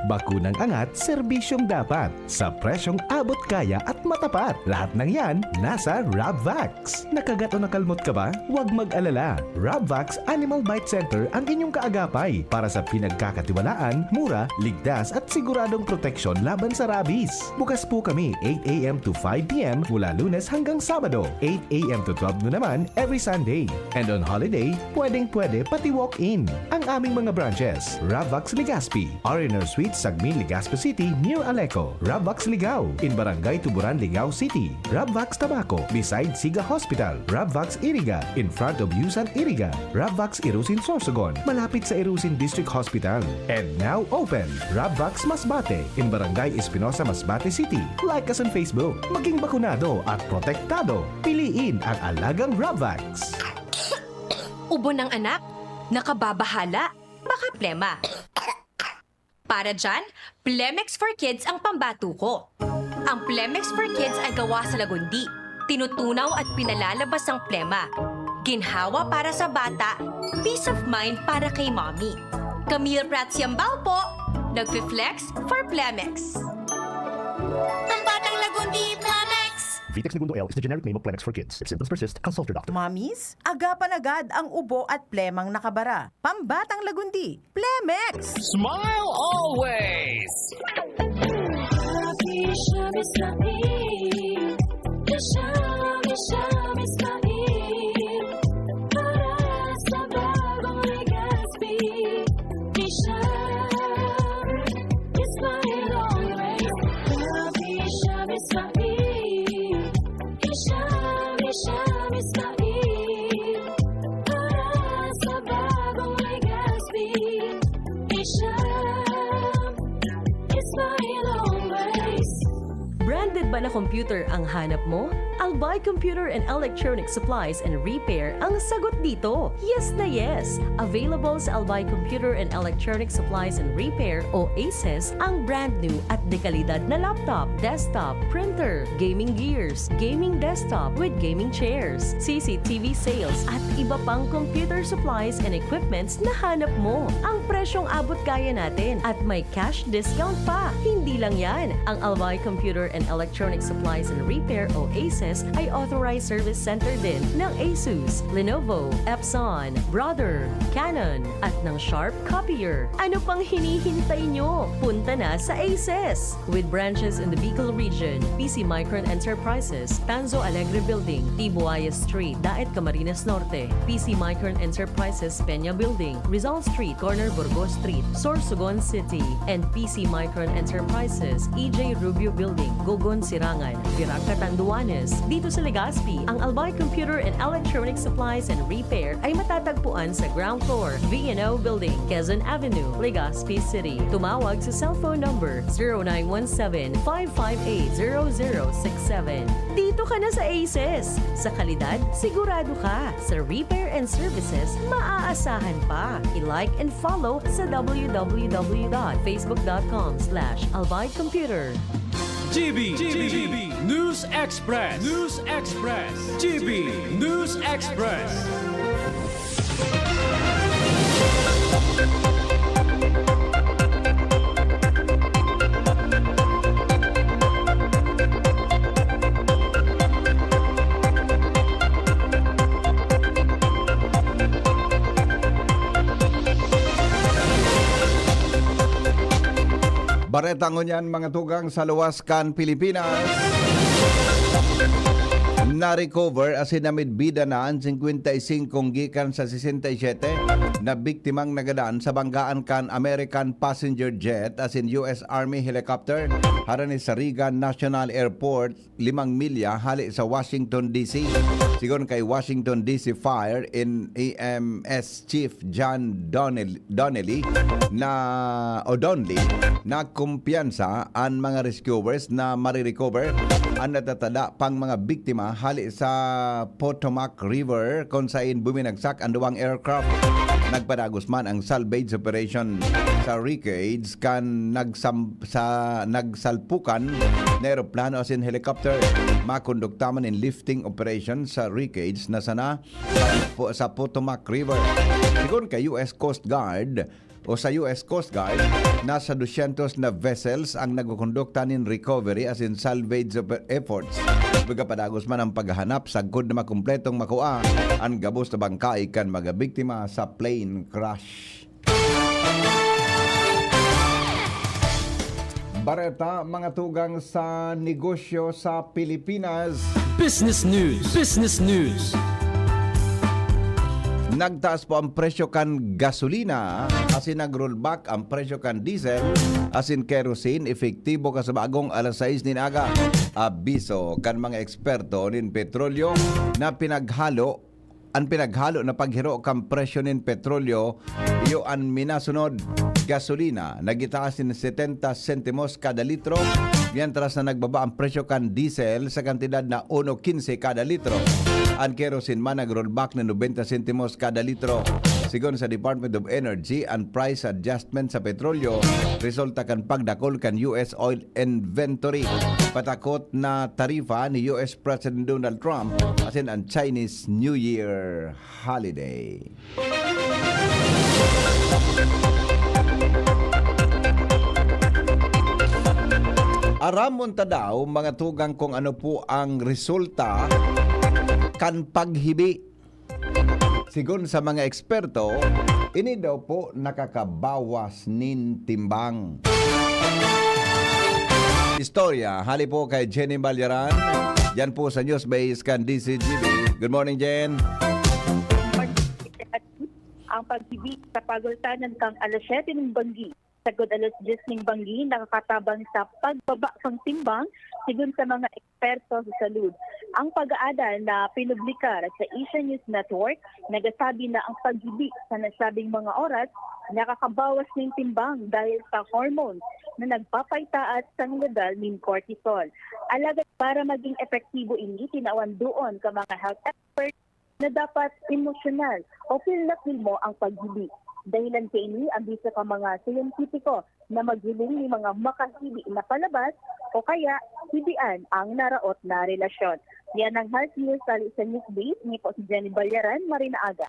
Bakunang angat, serbisyong dapat, sa presyong abot kaya at matapat. Lahat ng yan nasa Rabvax. Nakagat o nakalmot ka ba? Huwag mag-alala. Rabvax Animal Bite Center ang inyong kaagapay para sa pinagkakatiwalaan, mura, ligtas at siguradong proteksyon laban sa rabies. Bukas po kami eight a m to five p m mula Lunes hanggang Sabado, eight a m to twelve noon naman every Sunday. And on holiday, pwedeng-pwede pati walk-in. Ang aming mga branches, Rabvax Legazpi, R and R Suite, Sagmin, Legazpi City, near Aleco, Rabvax Ligao, in Barangay Tuburan, Ligao City, Rabvax Tabaco, beside Siga Hospital, Rabvax Iriga, in front of Yusan Iriga, Rabvax Irusin Sorsogon, malapit sa Irusin District Hospital. And now open, Rabvax Masbate, in Barangay Espinosa, Masbate City. Like us on Facebook. Maging bakunado at protektado. Piliin ang alagang Rabvax. Ubo ng anak? Nakababahala? Baka plema. Para dyan, Plemex for Kids ang pambatuko. Ang Plemex for Kids ay gawa sa lagundi, tinutunaw at pinalalabas ang plema. Ginhawa para sa bata, peace of mind para kay mommy. Camille Prats Yambao po, nagfi-flex for Plemex. Pambatang lagundi, Plemex! Vitex Negundo L is the generic name of Plemex for Kids. If symptoms persist, consult your doctor. Mommies, agapan agad ang ubo at plemang nakabara. Pambatang lagundi, Plemex! Smile always! Happy siya, Miss Happy. Siya, siya, Miss Happy. Para sa bagong Legazpi. Siya, smile always. Happy siya, Miss Happy. Siya, Na computer ang hanap mo? Albay Computer and Electronic Supplies and Repair ang sagot dito. Yes na yes! Available sa Albay Computer and Electronic Supplies and Repair o ACES ang brand new at dekalidad na laptop, desktop, printer, gaming gears, gaming desktop with gaming chairs, C C T V sales at iba pang computer supplies and equipments na hanap mo. Ang presyong abot kaya natin at may cash discount pa. Hindi lang yan. Ang Albay Computer and Electronic Supplies and Repair o ACES ay authorized service center din ng Asus, Lenovo, Epson, Brother, Canon, at ng Sharp Copier. Ano pang hinihintay nyo? Punta na sa ACES! With branches in the Bicol region, P C Micron Enterprises, Tanzo Alegre Building, Tibuaya Street, Daet, Camarines Norte, P C Micron Enterprises, Peña Building, Rizal Street, corner Burgos Street, Sorsogon City, and P C Micron Enterprises, E J Rubio Building, Gogon, Sirangan, Virac, Catanduanes. Dito sa Legazpi, ang Albay Computer and Electronic Supplies and Repair ay matatagpuan sa ground floor, V and O Building, Quezon Avenue, Legazpi City. Tumawag sa cellphone number zero nine one seven, five five eight, zero zero six seven. Dito ka na sa ACES! Sa kalidad, sigurado ka. Sa repair and services, maaasahan pa. I-like and follow sa w w w dot facebook dot com slash albay computer. G B, G B, News Express, News Express, G B News Express. Bareta ngunyan, mga tugang, sa luwas kan Pilipinas. Na-recover asin namidbida na an singkwenta y singko gikan sa sesenta y siyete na biktimang nagadan sa banggaan kan American passenger jet asin U S Army helicopter harani sa Reagan National Airport, limang milya hale sa Washington, D C. Sigon kay Washington, D C Fire and E M S Chief John Donnell-, Donnelly na, o Donnelly, nagkumpiyansa an mga rescuers na marirecover an natatada pang mga biktima hale sa Potomac River, kun saen buminagsak an duwang aircraft. Nagpadagos man ang salvage operation sa wreckage kan nagsam-, sa nagsalpukan na eroplano asin helicopter. Makondukta man in lifting operation sa wreckage na sana po sa Potomac River. Sigon kay U S Coast Guard o sa U S Coast Guard, nasa dusyentos na vessels ang nagkukondukta nin recovery asin salvage oper-, efforts. Pagkapadagos man ang paghahanap sagkod na makumpletong makua an gabos na bangkay kan mga biktima sa plane crash. Bareta, mga tugang, sa negosyo sa Pilipinas. Business News. Business News. Nagtaas po ang presyo kan gasolina, asin nag-rollback ang presyo kan diesel, asin kerosene, epektibo kasabagong alas sais nin aga. Abiso kan mga eksperto nin petrolyo na pinaghalo An pinaghalo na paghiro kan presyo nin petrolyo iyo an minasunod: gasolina, nagitaas nin setenta sentimos kada litro, mientras na nagbaba an presyo kan diesel sa kantidad na uno quince kada litro. An kerosene man nag-rollback na nobenta sentimos kada litro. Sigon sa Department of Energy, an price adjustment sa petrolyo resulta kan pagdakul kan U S oil inventory, patakot na tarifa ni U S President Donald Trump, asin an Chinese New Year holiday. Aram mo ta daw, mga tugang, kung ano po ang resulta kan paghibi? Sigon sa mga eksperto, ini daw po nakakabawas nin timbang. Istorya, hali po kay Jenny Balyaran. Diyan po sa News Base kan D Z G B. Good morning, Jen. Ang paghibi sa pagultanan kan alas siyete nin banggi, sagkod alas dyes nin banggi, nakakatabang sa pagbaba kan timbang, sigon sa mga eksperto sa salud. Ang pag-aadal na pinublika sa Asian News Network nagsasabi na ang paghibi sa nasabing mga oras nakakabawas nin timbang dahil sa hormones na nagpapaitaas sa level nin cortisol. Alagad para maging epektibo ini, tinawan duon ka mga health experts na dapat emosyonal o feel na feel mo ang paghibi. Dahilan kaini, ang bisa ka mga siyentipiko na maghiling ni mga makahibi na palabas o kaya hibian ang naraot na relasyon. Yan ang Health News sa Luzon News Beat. Ini po si Jenny Balyaran, Marina Aga.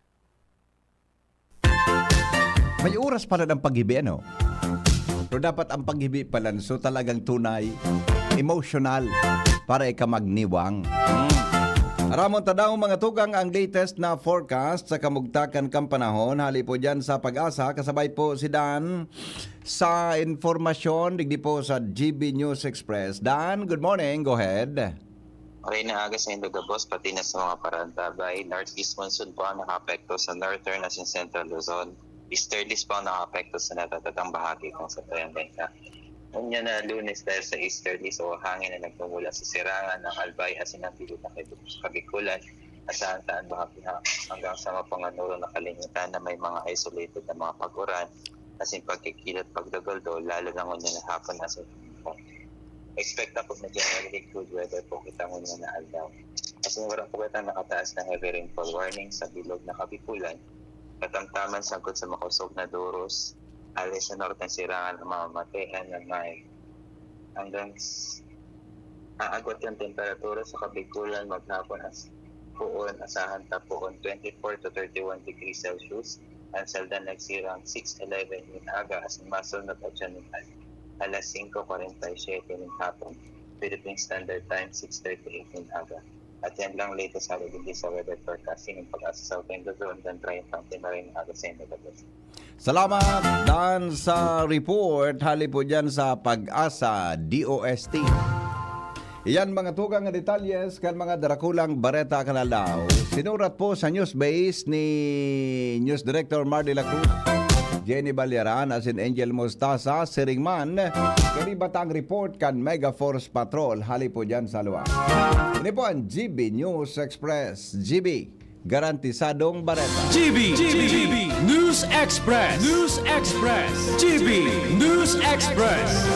May oras pala ng paghibi, ano? Pero dapat ang paghibi pala, so talagang tunay, emotional, para ika magniwang. Hmm. Aramon ta daw, mga tugang, ang latest na forecast sa kamugtakan kan panahon. Hali po dyan sa Pag-asa, kasabay po si Dan sa informasyon, digdi po sa G B News Express. Dan, good morning. Go ahead. Maray na aga sa indo gabos, pati na sa mga parantabay. Northeast monsoon po ang nakaapekto sa northern asin central Luzon. Easterlies po ang nakaapekto sa natatatang bahagi kan Satayan Bansa. Unya na Lunes, dahil sa easterlies o hangin na nagmumula sa Sirangan, ang Albay asin ang bilog na Kabikulan, asahan ta an baha-baha hanggang sa mapanganoro na kalingitan na may mga isolated na mga pag-uran asin pagkikilot pagdagaldol, lalo na ngunyan na hapon asin Expect ako na generally good weather po kita ngunyan na aldaw. Kasi wala po kita nakataas na heavy rainfall warning sa bilog na Kabikulan. Katamtaman sangkot sa makosog na duros, hali sa norteng Sirangan ang mamamatean na may hanggang s- aagwat ang temperatura sa Kabikulan maghapon as poon asahan ta poon twenty-four to thirty-one degrees Celsius, ang Saldan nagsirang six eleven nin aga asin masunod at siya nin alas singko kwarenta y siyete nin hapon, Philippine Standard Time, six thirty-eight nin aga. At yan lang latest hali digdi sa weather forecasting ng Pag-asa sa Oquendo Zone, dan Brian Fountain, Maray na Aga sa inyo. God bless. Salamat, Dan, sa report. Hali po dyan sa Pag-asa D O S T. Iyan mga tugang nga detalyes kan mga darakulang bareta kan aldaw. Sinurat po sa news base ni News Director Mardy La Cruz, Jenny Balyaran, asin Angel Mostaza, siring man, kanibatang report kan Mega Force Patrol. Hali po dyan sa luwa. Ini po ang G B News Express. G B, garantisadong bareta. G B, G B News Express, News Express, G B News Express.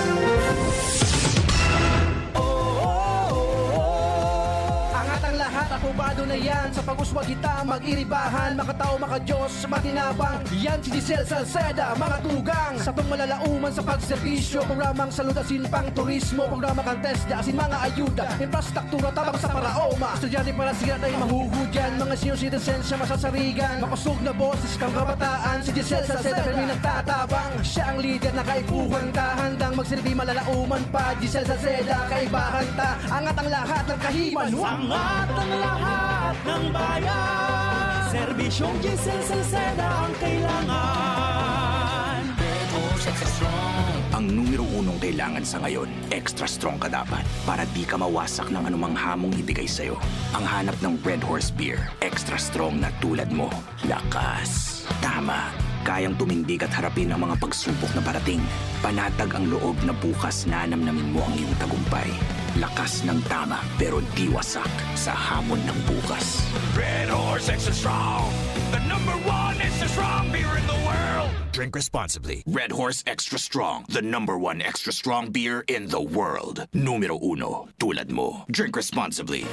Angat ang lahat, apobado na yan. Sa pag-uswag kita, mag-iribahan. Makatao, makadiyos, matinabang. Yan si Giselle Salceda, mga tugang. Satong malalauman sa pagserbisyo, programang salud asin pang turismo, programa kan TESDA asin mga ayuda, infrastruktura tabang sa paraoma. Estudyante para sira na yung mahuhudyan, mga senior citizen siya masasarigan. Makosog na boses kang kabataan, si Giselle Salceda may nagtatabang. Siya ang lider na kaipuhan ta, handang magsilbi malalauman pa. Giselle Salceda, kaibahan ta, angat ang lahat ng kahiman. Angat ang lahat ng bayan. Serbisyong Giselle Salceda ang kailangan. Ang numero unong kailangan sa ngayon, extra strong ka dapat para di ka mawasak ng anumang hamong ibigay sa'yo. Ang hanap ng Red Horse Beer, extra strong na tulad mo. Lakas. Tama. Kayang tumindig at harapin ang mga pagsubok na parating. Panatag ang loob na bukas nanamnamin mo ang iyong tagumpay. Lakas ng tama pero di wasak sa hamon ng bukas. Red Horse Extra Strong, the number one extra strong beer in the world. Drink responsibly. Red Horse Extra Strong, the number one extra strong beer in the world. Numero uno, tulad mo. Drink responsibly.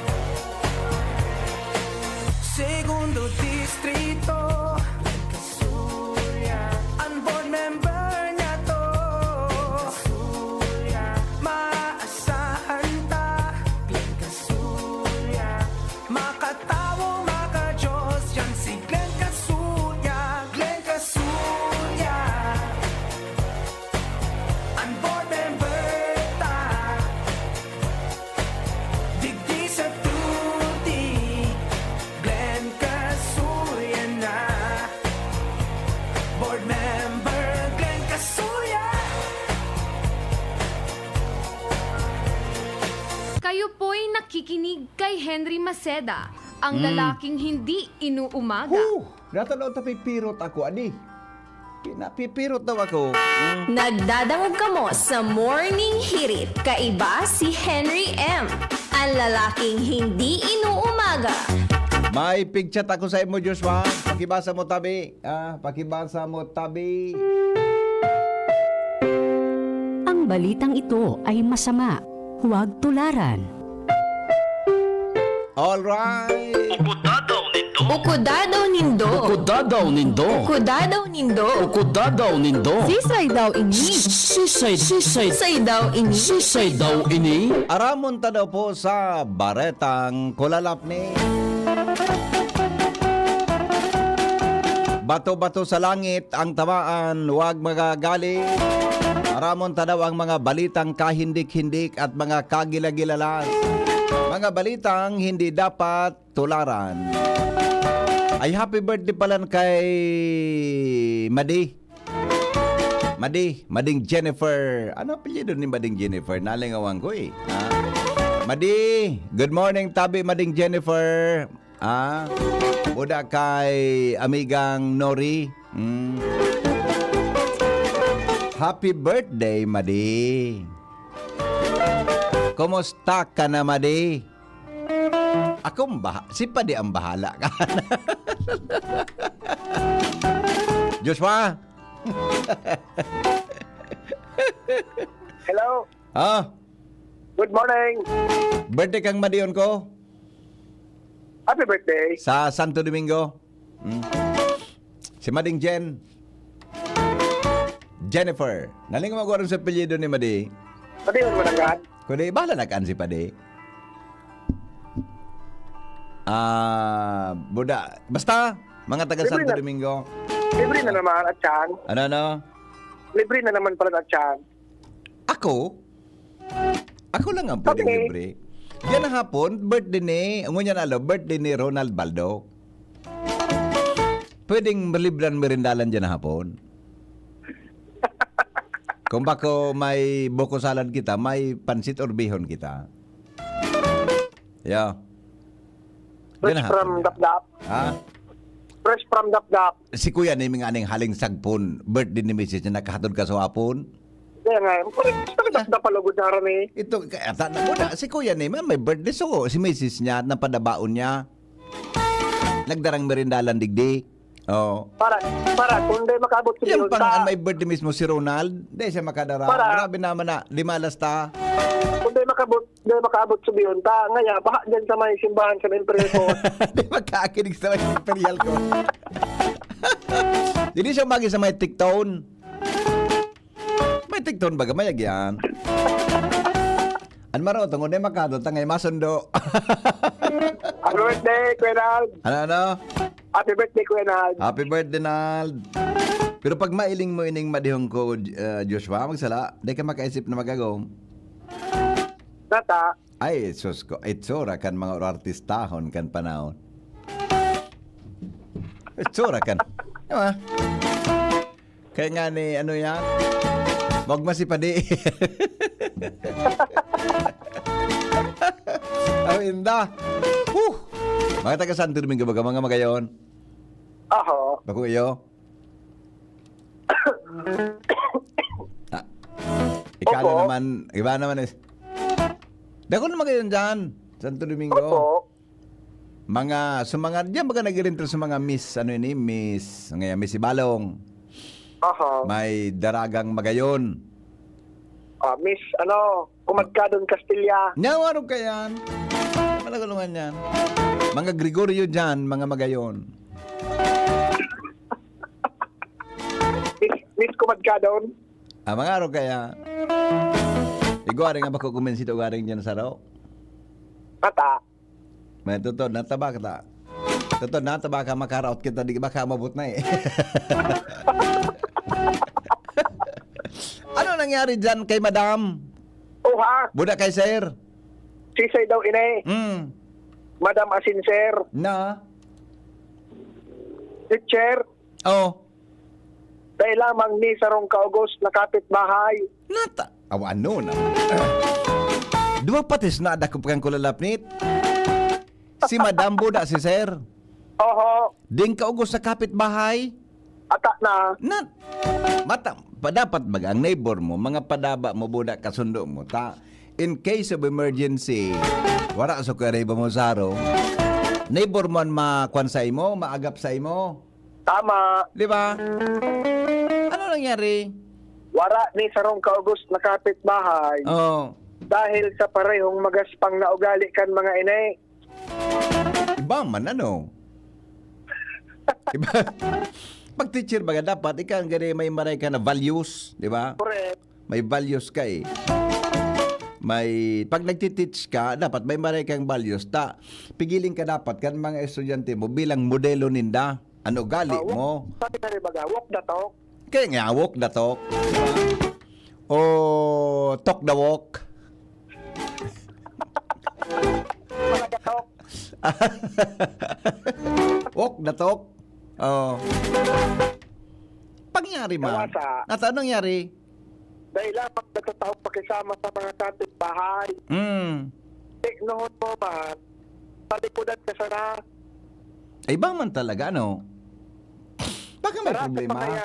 Segundo Distrito, an board member niya to. Maasahan ta, Glenn Casulla. Makatawo, makajos, yan si Glenn Casulla, Glenn Casulla. An board member ta, digdi sa Tuti, Glenn Casulla na. Board member Glenn Casulla. Kayo po'y nakikinig kay Henry Maceda, ang lalaking hindi inuumaga. Huh! Natanaw ta pipirot ako, adi. Pinapipirot daw ako. Mm. Nagdadangog kamo sa Morning Hirit, kaiba si Henry M. Ang lalaking hindi inuumaga. May pigchat ako sa imo, Joshua. Pakibasa mo, tabi. Ah, pakibasa mo, tabi. Ang balitang ito ay masama. Huwag tularan. All right. Uko dadaw nindo. Uko dadaw nindo. Uko dadaw nindo. Uko dadaw nindo. Uko dadaw nindo. Sisay daw ini? Sisay, sisay. Sisay daw ini? Sisay daw ini? Aramon ta daw po sa Baretang Kulalapni. Bato-bato sa langit ang tamaan, wag magagalit. Aramon ta daw ang mga balitang kahindik-hindik at mga kagilagilalas. Mga balitang hindi dapat tularan. Ay, happy birthday pala kay Madi. Madi, Mading Jennifer. Ano apelyido ni Mading Jennifer? Nalingawan ko eh. Ha? Madi, good morning, tabi, Mading Jennifer. Ah, buda kay amigang Nori. Mm. Happy birthday, Madi. Kumusta ka na, Madi? Akong baha-, si Padi ang bahala ka. Joshua? Hello. Ah, Good morning. Birthday kang madiyon ko? Happy birthday. Sa Santo Domingo. Mm. Si Mading Jen. Jennifer. Naling magwarong sa apelyido ni Madi. Pati yung mananggahan. Kundi, bahala na kaan si Padi. Ah, buda. Basta, mga taga Libre Santo na. Domingo. Libre na naman at saan? Ano, ano? Libre na naman pala at saan? Ako? Ako lang ang pwedeng Okay. libre. Yan na hapon, birthday ni, ngunyan alo, birthday ni Ronald Baldo. Pwedeng malibran merindalan dyan na hapon. Kung bako may buko salad kita, may pansit or bihon kita. Yeah. Fresh Yan na from hapon. Dapdap. Ha? Fresh from Dapdap. Si Kuya ni mga aning haling sagpon, birthday ni misis niya, nakahatod ka sa hapon? Kaya nga, parang talaga napalugod na rin eh. Ito, kaya ata na muna, si Kuya ni, may, may birthday, so, si misis niya, napadabaon niya. Nagdarang merindalan digdi. Oh. Para, para, kung di makaabot sa Yan Biyonta. Pang, may birthday mismo si Ronald, di siya makadara. Para. Grabe naman na, limalas ta. Kung di makabot, di makaabot sa Biyonta. Ngaya, baha dyan sa may simbahan sa Imperial ko. Di magkaakinig sa may Imperial ko. Di, di siya magi sa may Tikton. May tikton baga, mayag yan. An maro, tungod na makado, tangay masundo. Happy birthday, Kuya Nald. Ano, ano? Happy birthday, Kuya Nald. Happy birthday, Nald. Pero pag mailing mo ining madihon ko, uh, Joshua, magsala, di ka makaisip na magagom. Tata. Ay, sus ko, itsura kan mga artistahon kan panahon. Itsura kan. Diba? Kaya nga ni, ano yan? Wag masipadi. Ang inda. Huh! Mga taga Santo Domingo, baga mga magayon? Aho. Bako iyo? Ah, ikaw Opo. Naman, iba naman is. Dako na magayon dyan, Santo Domingo. Opo. Mga, sa mga, diyan baga nag-renter sa mga Miss, ano ini, Miss, ngayon, Miss Ibalong. Aha. May Daragang Magayon. Ah, Miss, ano, Kumadkadon Castilla. Nyawa ro ka yan. Malagalungan yan. Mga Gregorio dyan, mga Magayon. Miss, Miss Kumadkadon? Ah, mga aro kaya. Igwaring nga bako kuminsit ugaring dyan sa raw. Kata. May totoo, nataba ka ta. Totoo, nataba ka, makaraot kita, di ba ka mabot na eh. Ano nangyari dyan kay madam? Oha. Buda kay sir? Sisay daw ini. Hmm. Madam asin sir. Na? Teacher. Oh. Dai lamang ni sarong kaugos na kapitbahay. Nata-, aw, ano na? Duwa patis na dakop kang kulalapnit. Si Madam Buda, si Sir. Oho. Ding kaugos sa kapitbahay. Ata na. Na, mata, pa, dapat baga ang neighbor mo, mga padaba mo, Buda, kasundo mo, ta, In case of emergency, wara sa kariba mo saro. Neighbor mo an makwan sa imo, maagap sa imo. Tama. Di ba? Ano nangyari? Wara ni sarong kaugos na kapitbahay. Oh. Dahil sa parehong magaspang na ugali kan mga ini. Iba man, ano? Iba. Pag teacher, baga dapat, ikaw ang gani may maray ka na values, di ba? Correct. May values ka eh. May, pag nagtiteach ka, dapat may maray kang values. Ta, pigiling ka dapat kan mga estudyante mo bilang modelo ninda. Ano ugali Ah, walk, mo? Sabi na rin baga, walk the talk. Kaya nga, walk the talk. O talk the walk. Mga datok. Walk the talk. Oh. Pangyari man. Kawasa. At anong nangyari? Dahil lamang nagtatao pakisama sa mga kapitbahay. Mm. Tiknohon mo man, palikodan ka sana. Ay, ba man talaga, ano? Baka may Marasa problema. pa kaya?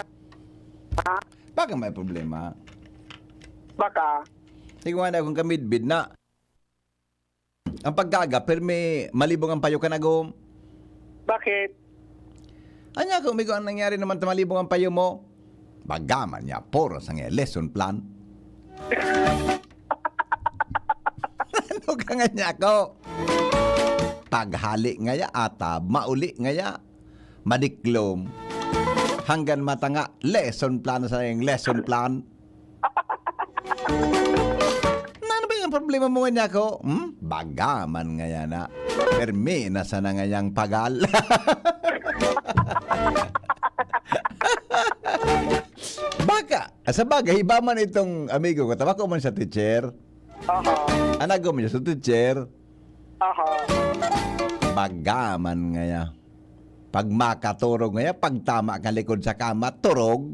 Ha? Baka may problema. Baka. Tingnan na akong kamidbid na. Ang pagkaga, permi malibong ang payo ka nagom. Bakit? Anya ko, umigo ang nangyari naman ta malibong ang payo mo. Bagaman niya, puro sa nga lesson plan. Ano ka nga niya ko? Paghali ngaya, ata, mauli ngaya, madiklom. Hanggan matanga, lesson plan sa yung lesson plan. Na, ano ba yung problema mo nga niya ko? Hmm? Bagaman ngaya na. Permi na sana ngayang pagal. Baka, sa bagay, iba man itong amigo ko, tabako man sa teacher. Aha. Anago mo niya sa teacher. Aha. Bagaman ngaya. Pag makaturog ngaya, pag tama ka likod sa kama, turog.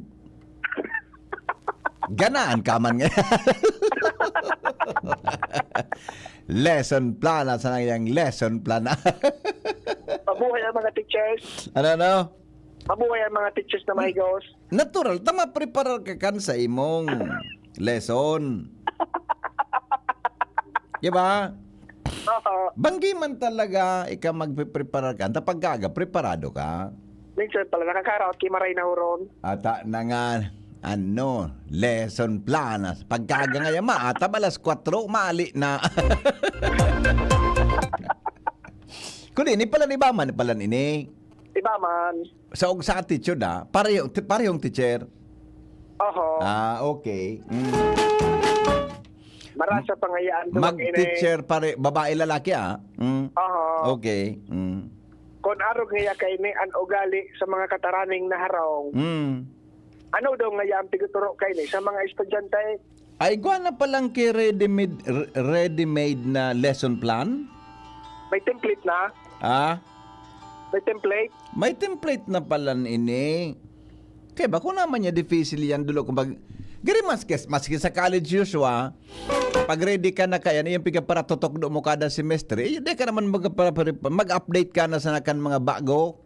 Ganaan ka man ngaya. Lesson plan, asa na yung lesson plan? Mabuhay ang mga teachers. Ano, ano? Mabuhay ang mga teachers na mahigos. Natural, ta mapreparar ka kan sa imong lesson. Di ba? Oo. Banggi man talaga, ikaw magpipreparar ka. Anta pagkaga, preparado ka. Minsan pala, nakakaraot ki maray na huron. Ata na nga, ano, lesson plan. Pagkaga nga yama, ata alas kwatro, mali na. Kundi, ni pala ni ba man, pala ini. Iba man. Sa og sa attitude, ah, parehong, ti-, parehong teacher. Oho. Ah, okay. Mm. Marasa pangayaan ko mag-, mag-inay. Teacher, pare, babae, lalaki, ah. Mm. Oho. Okay. Mm. Kung arog niya kaini an ugali sa mga kataraning naharong, Mm. ano daw ngaya ang piguturo kaini sa mga estudyante? Ay, igwa na palang ki ready-made, re-, ready-made na lesson plan? May template na? Ah? May template? May template na palan ini. Kaya bako naman niya difícil yan, dulo. Kung pag, gari maski, maski sa college, Joshua, pag ready ka na kaya, yung piga para tutok do mo kada semestre, eh, di ka naman mag-, para, para, mag-update ka na sa kan mga bago.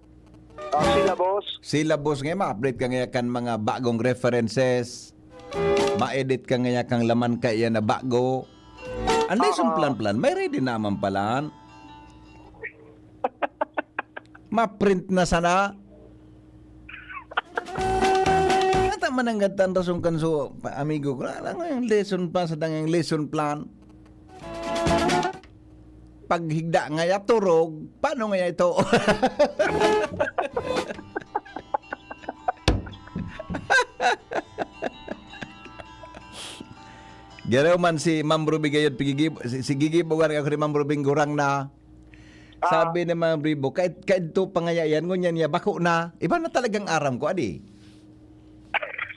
Ah, syllabus. Syllabus nga, ma-update ka nga kan mga bagong references. Ma-edit ka nga kang laman kaya na bago. Ang lesson Oo. plan-plan, may ready naman palan. Ma-print na sana. Ata man ang gatan rason kan so, pa-, amigo ko. Alam mo yung lesson plan, sa tangang lesson plan. Paghigda ngaya, turog. Paano ngaya ito? Garo man si Ma'am Ruby gayod, pigigib-, si, si Gigi Bugar, ako ni Ma'am Ruby gurang na. Ah. Sabi ni Ma'am Ruby, "Kahit, kahit ito pa ngaya yan, ngunyan niya, bako na." Iba na talagang aram ko, adi.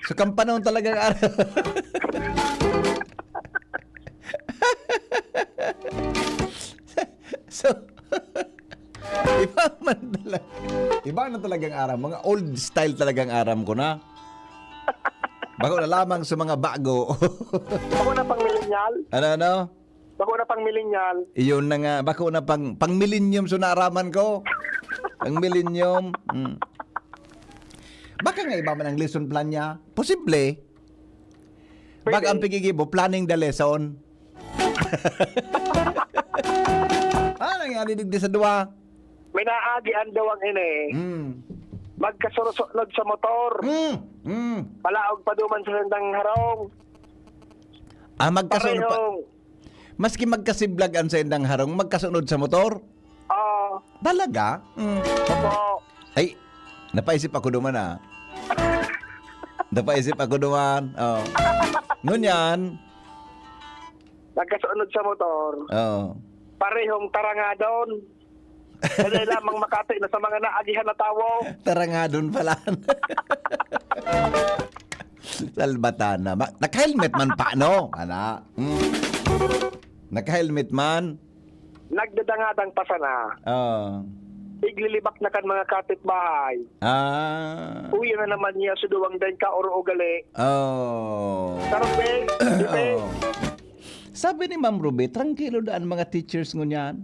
So, kampanon talagang aram. So, iba man talaga. Iba na talagang aram. Mga old style talagang aram ko na. Bako na lamang sa mga bago. Ako na pang millennial. Ano, ano? Bako na pang millennial. Iyon na nga. Bako na pang, pang millennium so naaraman ko. Pang millennium. Mm. Baka nga iba man ang lesson plan niya. Posible. Pwede. Baka ang pigigibo, planning the lesson. Ah, nangyari digdi sa duwa. May naagi ang duwang ini. Mm. Magkasurosunod sa motor. Mm. Mm. Palaog pa duman sa sandang harong. Ah, magkasunod pa. Parehong. Maski magkasiblag ang sendang harong, magkasunod sa motor? Oo. Talaga? Mm. Opo. Ay, napaisip ako duman, ah. Napaisip ako duman. Oh. Ngunyan? Magkasunod sa motor. Oo. Parehong tarangadon. Dali lamang makati na sa mga naagihan na tawo. Tarangadon pala. Salbatana. Ma-, naka-helmet man pa, no? Ana. Mm. Naka-helmet man. Nagdadangadang pa sana. Oo. Iglilibak na kan mga kapitbahay. Ah. Uya na naman niya sa duwang daing kauro-ugali. Oh. Sarong, be. Di, be. Oh. Sabi ni Ma'am Ruby, trangkilo daan mga teachers ngunyan.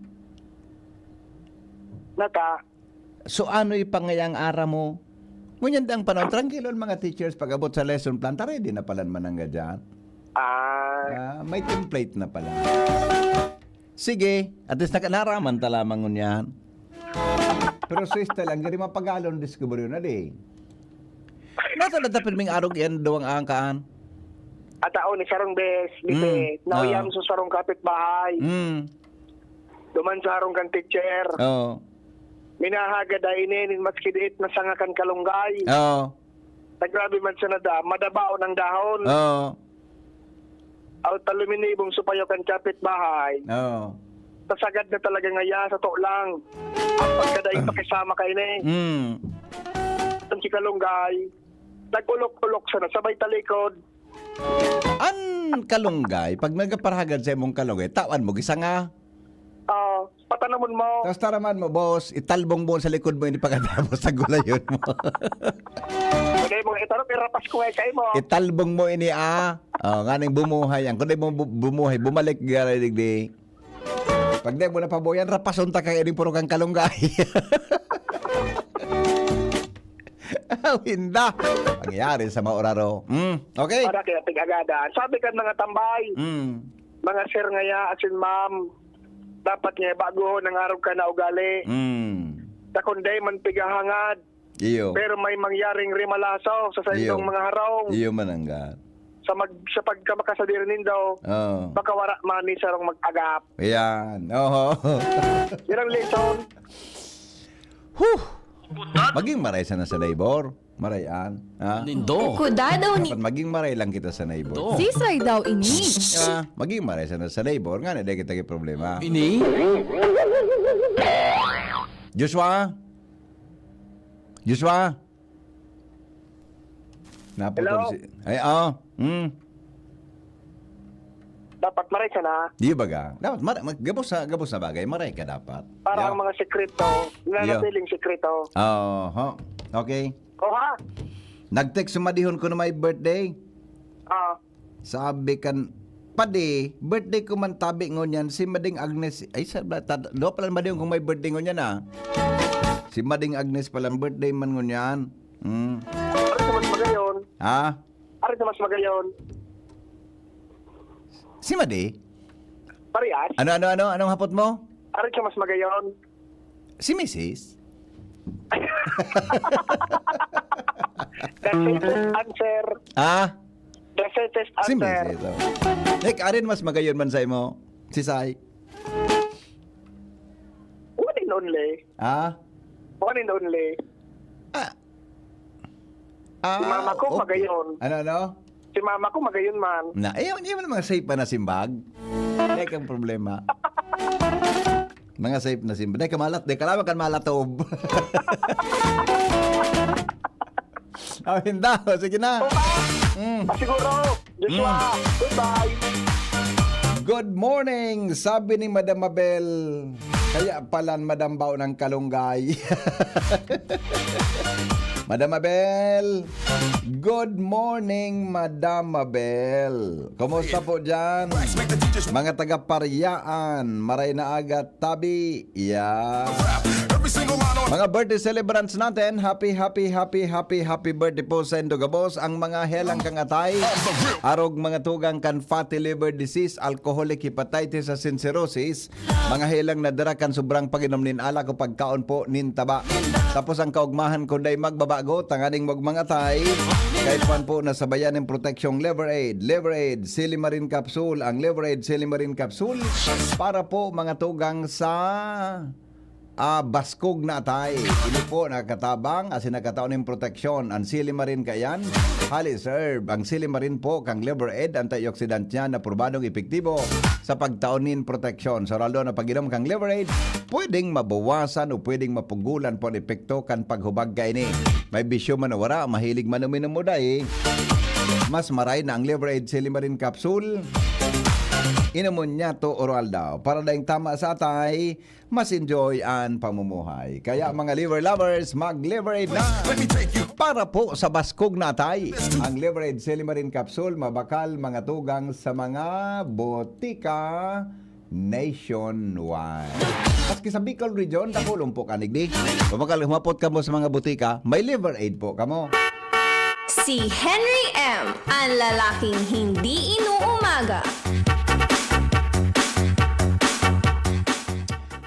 Nata. So, anoy pa ngayang ara mo? Ngunyan dang panahon, trangkilo ang mga teachers pag-abot sa lesson plan, ta ready na palan manangga dyan. Ah. Ah, may template na pala. Sige, at least naka-, naraman ta lamang ngunyan. Pero swista lang, gari mapagalon, discover yun na di. Nasa na ta pirming arog yan, duwang angkaan? Atao ni sarong bes, Mm. bite, nauyam Ah. sa sarong kapitbahay. Mm. Duman sa harong kan teacher. Oo. Minahagad ay ini nin maski diit na sanga kan kalunggay. Oo. Nagrabe man sana da, madabaon ang dahon. Oo. Aw, taluminibong supayo kan kapitbahay. Oo. Tasagad na talaga ngaya, sa to lang. Ang pagkadaing pakisama kaini. Mm. Ang si kalunggay, nag-ulok-ulok sana, sabay talikod. An kalunggay, pag nagparahagad sa imong kalunggay, tawan mo, gisanga. Oo, patanamon mo. Tapos taraman mo, boss, italbong mo sa likod mo, ini pagkatapos sa gulayon mo. Kaya mo, itarong, irapas ko nga kayo mo. Italbong mo ini, ah. Oh, nganing bumuhay yan. Kung di mo bu-, bumuhay, bumalik, gara digdi. Pag di mo napabuyan, rapason ta kayo, ini puro kang kalunggay. Aw, hinda. Pangyari sa mauraro. Mm, okay. Para kaya pig-agadan. Sabi kan mga tambay, Mm. mga sir ngaya, asin ma'am, dapat nga baguhon ang arog ka na ugali. Mm. Ta kun dai man pigahangad, Iyo. pero may mangyaring rimalaso sa saindong Iyo. mga harong. Iyo, manangga. Sa mag-, sa pagkamakasadir nindo, Oo. baka wara man ni sarong mag-agap. Ayan. Oho. Yan ang lesson. Huh! Maging maray sana sa neighbor. Marayan. Ha? Nindo. Kudado ni Dapat maging maray lang kita sa neighbor. Do. Sisay daw ini. Ah, maging maray sana sa neighbor. Nga na, dahil kita may problema. Ini? Joshua? Joshua? Naputol Hello? si... Ay, oh. Hmm. Dapat maray ka na. Di ba ga? Dapat mar-, mag-, gabos sa, gabos na bagay, maray ka dapat. Para Yeah. ang mga sekreto, Yeah. nanatiling sekreto. Oo, ho. Okay. O, ha? Nag-text si Madihon ko na may birthday. Ah. Sabi kan, "Padi, birthday ko man tabi ngunyan, si Mading Agnes." Ay, sa, ta-, duwa pala Madihon kung may birthday ngunyan, ah. Si Mading Agnes pala, birthday man ngunyan. Hmm. Ari sa mas magayon. Ha? Ari sa mas magayon. Si Madi? Parehas. Ano, ano, ano? Anong hapot mo? Ari sa mas magayon. Si Misis? The safest answer. Ah? The safest Si answer. Misis, oh. Like, arin mas magayon man sa imo. Si Sai. One and only. Ah? One and only. Ah. Ah, Si mama ko, okay. Magayon. Ano, ano? Si mama ko, magayon man. Na, eh, yun, yun ang mga safe pa na simbag. Dahil kang problema. Mga safe na simbag. Dahil kamalat, dahil kalaban kan malatob. Oh, hinda. Sige na. Mm. Ah, siguro, Joshua, Mm. goodbye. Good morning, sabi ni Madam Mabel. Kaya palan Madam Bao ng Kalunggay. Madam Mabel. Good morning, Madam Mabel. Kumusta po dyan? Mga taga Pariaan, maray na aga, tabi. Yeah. Mga birthday celebrants natin, happy, happy, happy, happy, happy birthday po sa indo gabos. Ang mga helang kang atay, arog mga tugang kan fatty liver disease, alcoholic hepatitis asin cirrhosis, mga helang na dara kan sobrang pag-inom nin alak o pagkaon po nin taba. Tapos ang kaugmahan kun dai magbabago, tanganing magmangatay, kaipuhan po na sabayan nin proteksyong Liver Aid. Liver Aid, Silimarin Capsule. Ang Liver Aid, Silimarin Capsule, para po mga tugang sa ah, baskog na atay. Ini po nakatabang asin nakatao nin proteksyon. Ang silimarin kaiyan, highly serve. Ang silimarin po kang Liver Aid, antioxidant niya na probadong epektibo sa pagtao nin proteksyon. Sa raldo na pag-inom kang Liver Aid, pwedeng mabawasan o pwedeng mapugulan po ang epekto kan paghubag kaini. May bisyo man o wara, mahilig man uminom o dai, mas maray na ang Liver Aid Silimarin Capsule. Inomon niya to oral daw. Para daing tama sa atay, mas enjoy an pamumuhay. Kaya mga liver lovers, mag-Liver Aid na! Para po sa baskog na atay, ang Liver Aid Silimarin Capsule mabakal mga tugang sa mga botika nationwide. Maski sa Bicol Region, dakulon po kanig di. Kumakal, humapot kamo sa mga botika, may Liver Aid po kamo. Si Henry M, ang lalaking hindi inuumaga.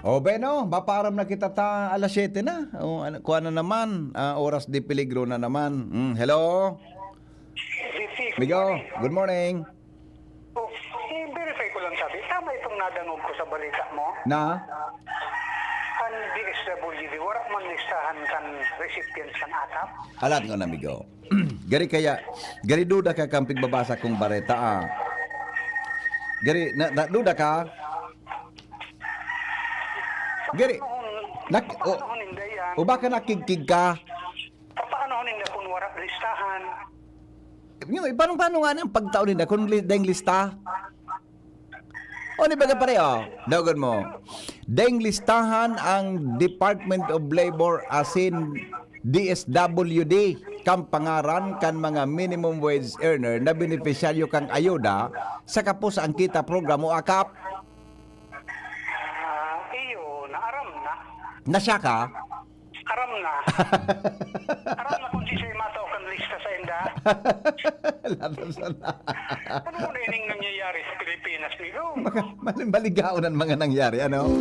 O Beno, maparam na kita ta alas siyete na. O, ano, kuha na naman, ah, oras de peligro na naman. Mm, hello? Migo, good morning. Oh, i-verify ko lang sabi, tama itong nadangog ko sa balita mo? Na? Kan D S W D, wala man listahan kan recipients kan atap? Alat ko na, Migo. Gari kaya, gari duda ka kan pigbabasa kong bareta, ah. Gari, na, na, duda ka? Gari, nak, o, Paano ninda yan? o baka nakigkig ka? Paano ninda kung wala listahan? Yung, eh, paano, paano nga ang pagtao nila kung li, daing lista? O, di ba ka pare, oh? Dagon mo. Daing listahan ang Department of Labor asin D S W D kan pangaran kan mga minimum wage earner na benepisyaryo kan ayuda sa kapos ang kita program o akap. Ah, iyo, naaram na. Nasya ka? Aram na. Aram na kung sisay matao kan lista sa inda. Lahat sana. Ano na ining nangyayari sa Pilipinas, Migo? Mali-, maligaon ang mga nangyari, ano?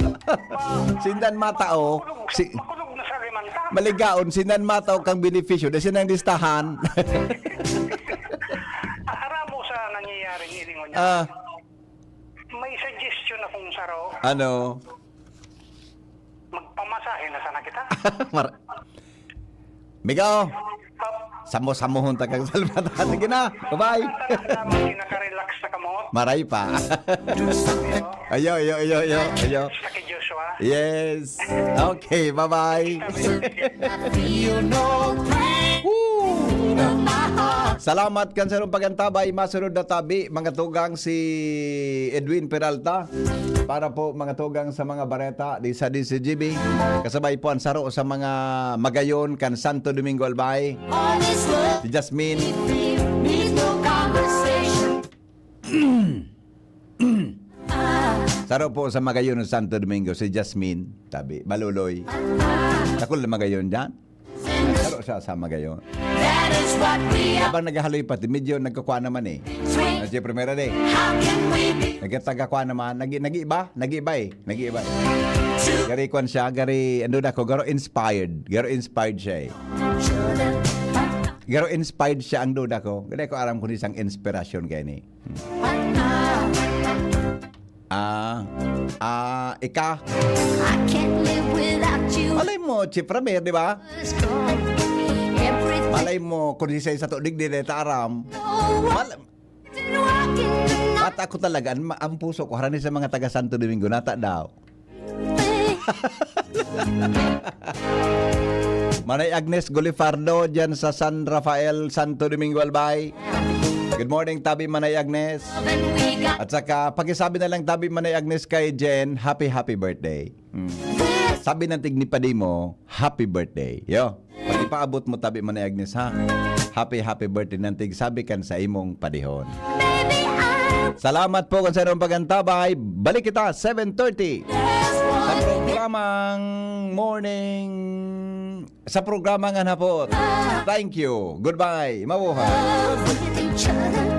Sindan matao, si, Makulog na sa limanta. maligaon, sindan matao kang benepisyo, dahil sinang listahan. Aram mo sa nangyayari ini ngunyan. Ah, May suggestion akong saro. ano? Magpamasahe na sana kita. Mar- Migo, samo-samohon ta kang salbata. Sige na, bye-bye. Tara na, mag-relax na kamot. Maray pa. Ayo, ayo, ayo, ayo, ayo. Sa kay Joshua. Yes. Okay, bye-bye. Feel no pain in my heart. Salamat kan sarong pagantabay. Masunod na tabi, mga tugang, si Edwin Peralta. Para po, mga tugang, sa mga bareta di sa D C G B. Kasabay po ang saro sa mga magayon kan Santo Domingo, Albay. All this love Si Jasmine. needs no conversation. Saro po sa magayon ng Santo Domingo, si Jasmine. Tabi, Maluloy. Dakul na magayon dyan. Saro siya sa magayon. That is what we are. Habang naghahaloy pati, medyo nagkukwa naman eh. Sweet. Medyo primera day. How can we be Nagtagakwa naman. Nag-, nag-iba? Nag-iba eh. Nag-iba eh. two? Gari kwan siya, gari, ano na ko, garo inspired. Garo inspired siya eh. Garo inspired siya ang duda ko. Gari ko aram kung isang inspirasyon kaya ni. Ah, ah, ika. I can't live without you. Malay mo, Chief Ramir, di ba? Everything Malay mo, kung isa sa to, digdi na ita aram. Mal- walking the night. At ako talaga, ang, ang puso ko, harani sa mga taga Santo Domingo, nata daw. Manay Agnes Golifardo, dyan sa San Rafael, Santo Domingo, Albay. Good morning, Tabi Manay Agnes. Then we got At saka, pakisabi na lang, Tabi Manay Agnes, kay Jen, happy, happy birthday. Mm. Sabi ng tigni padi mo, happy birthday. Yo, pag ipaabot mo, Tabi Manay Agnes, ha? Happy, happy birthday ng tig sabi kan sa imong padihon. baby, I Salamat po kan sa inyong pagantabay. Balik kita, seven thirty. just want Programang morning sa programa nga hapot. Thank you. Goodbye. Mabuhay. Love with each other.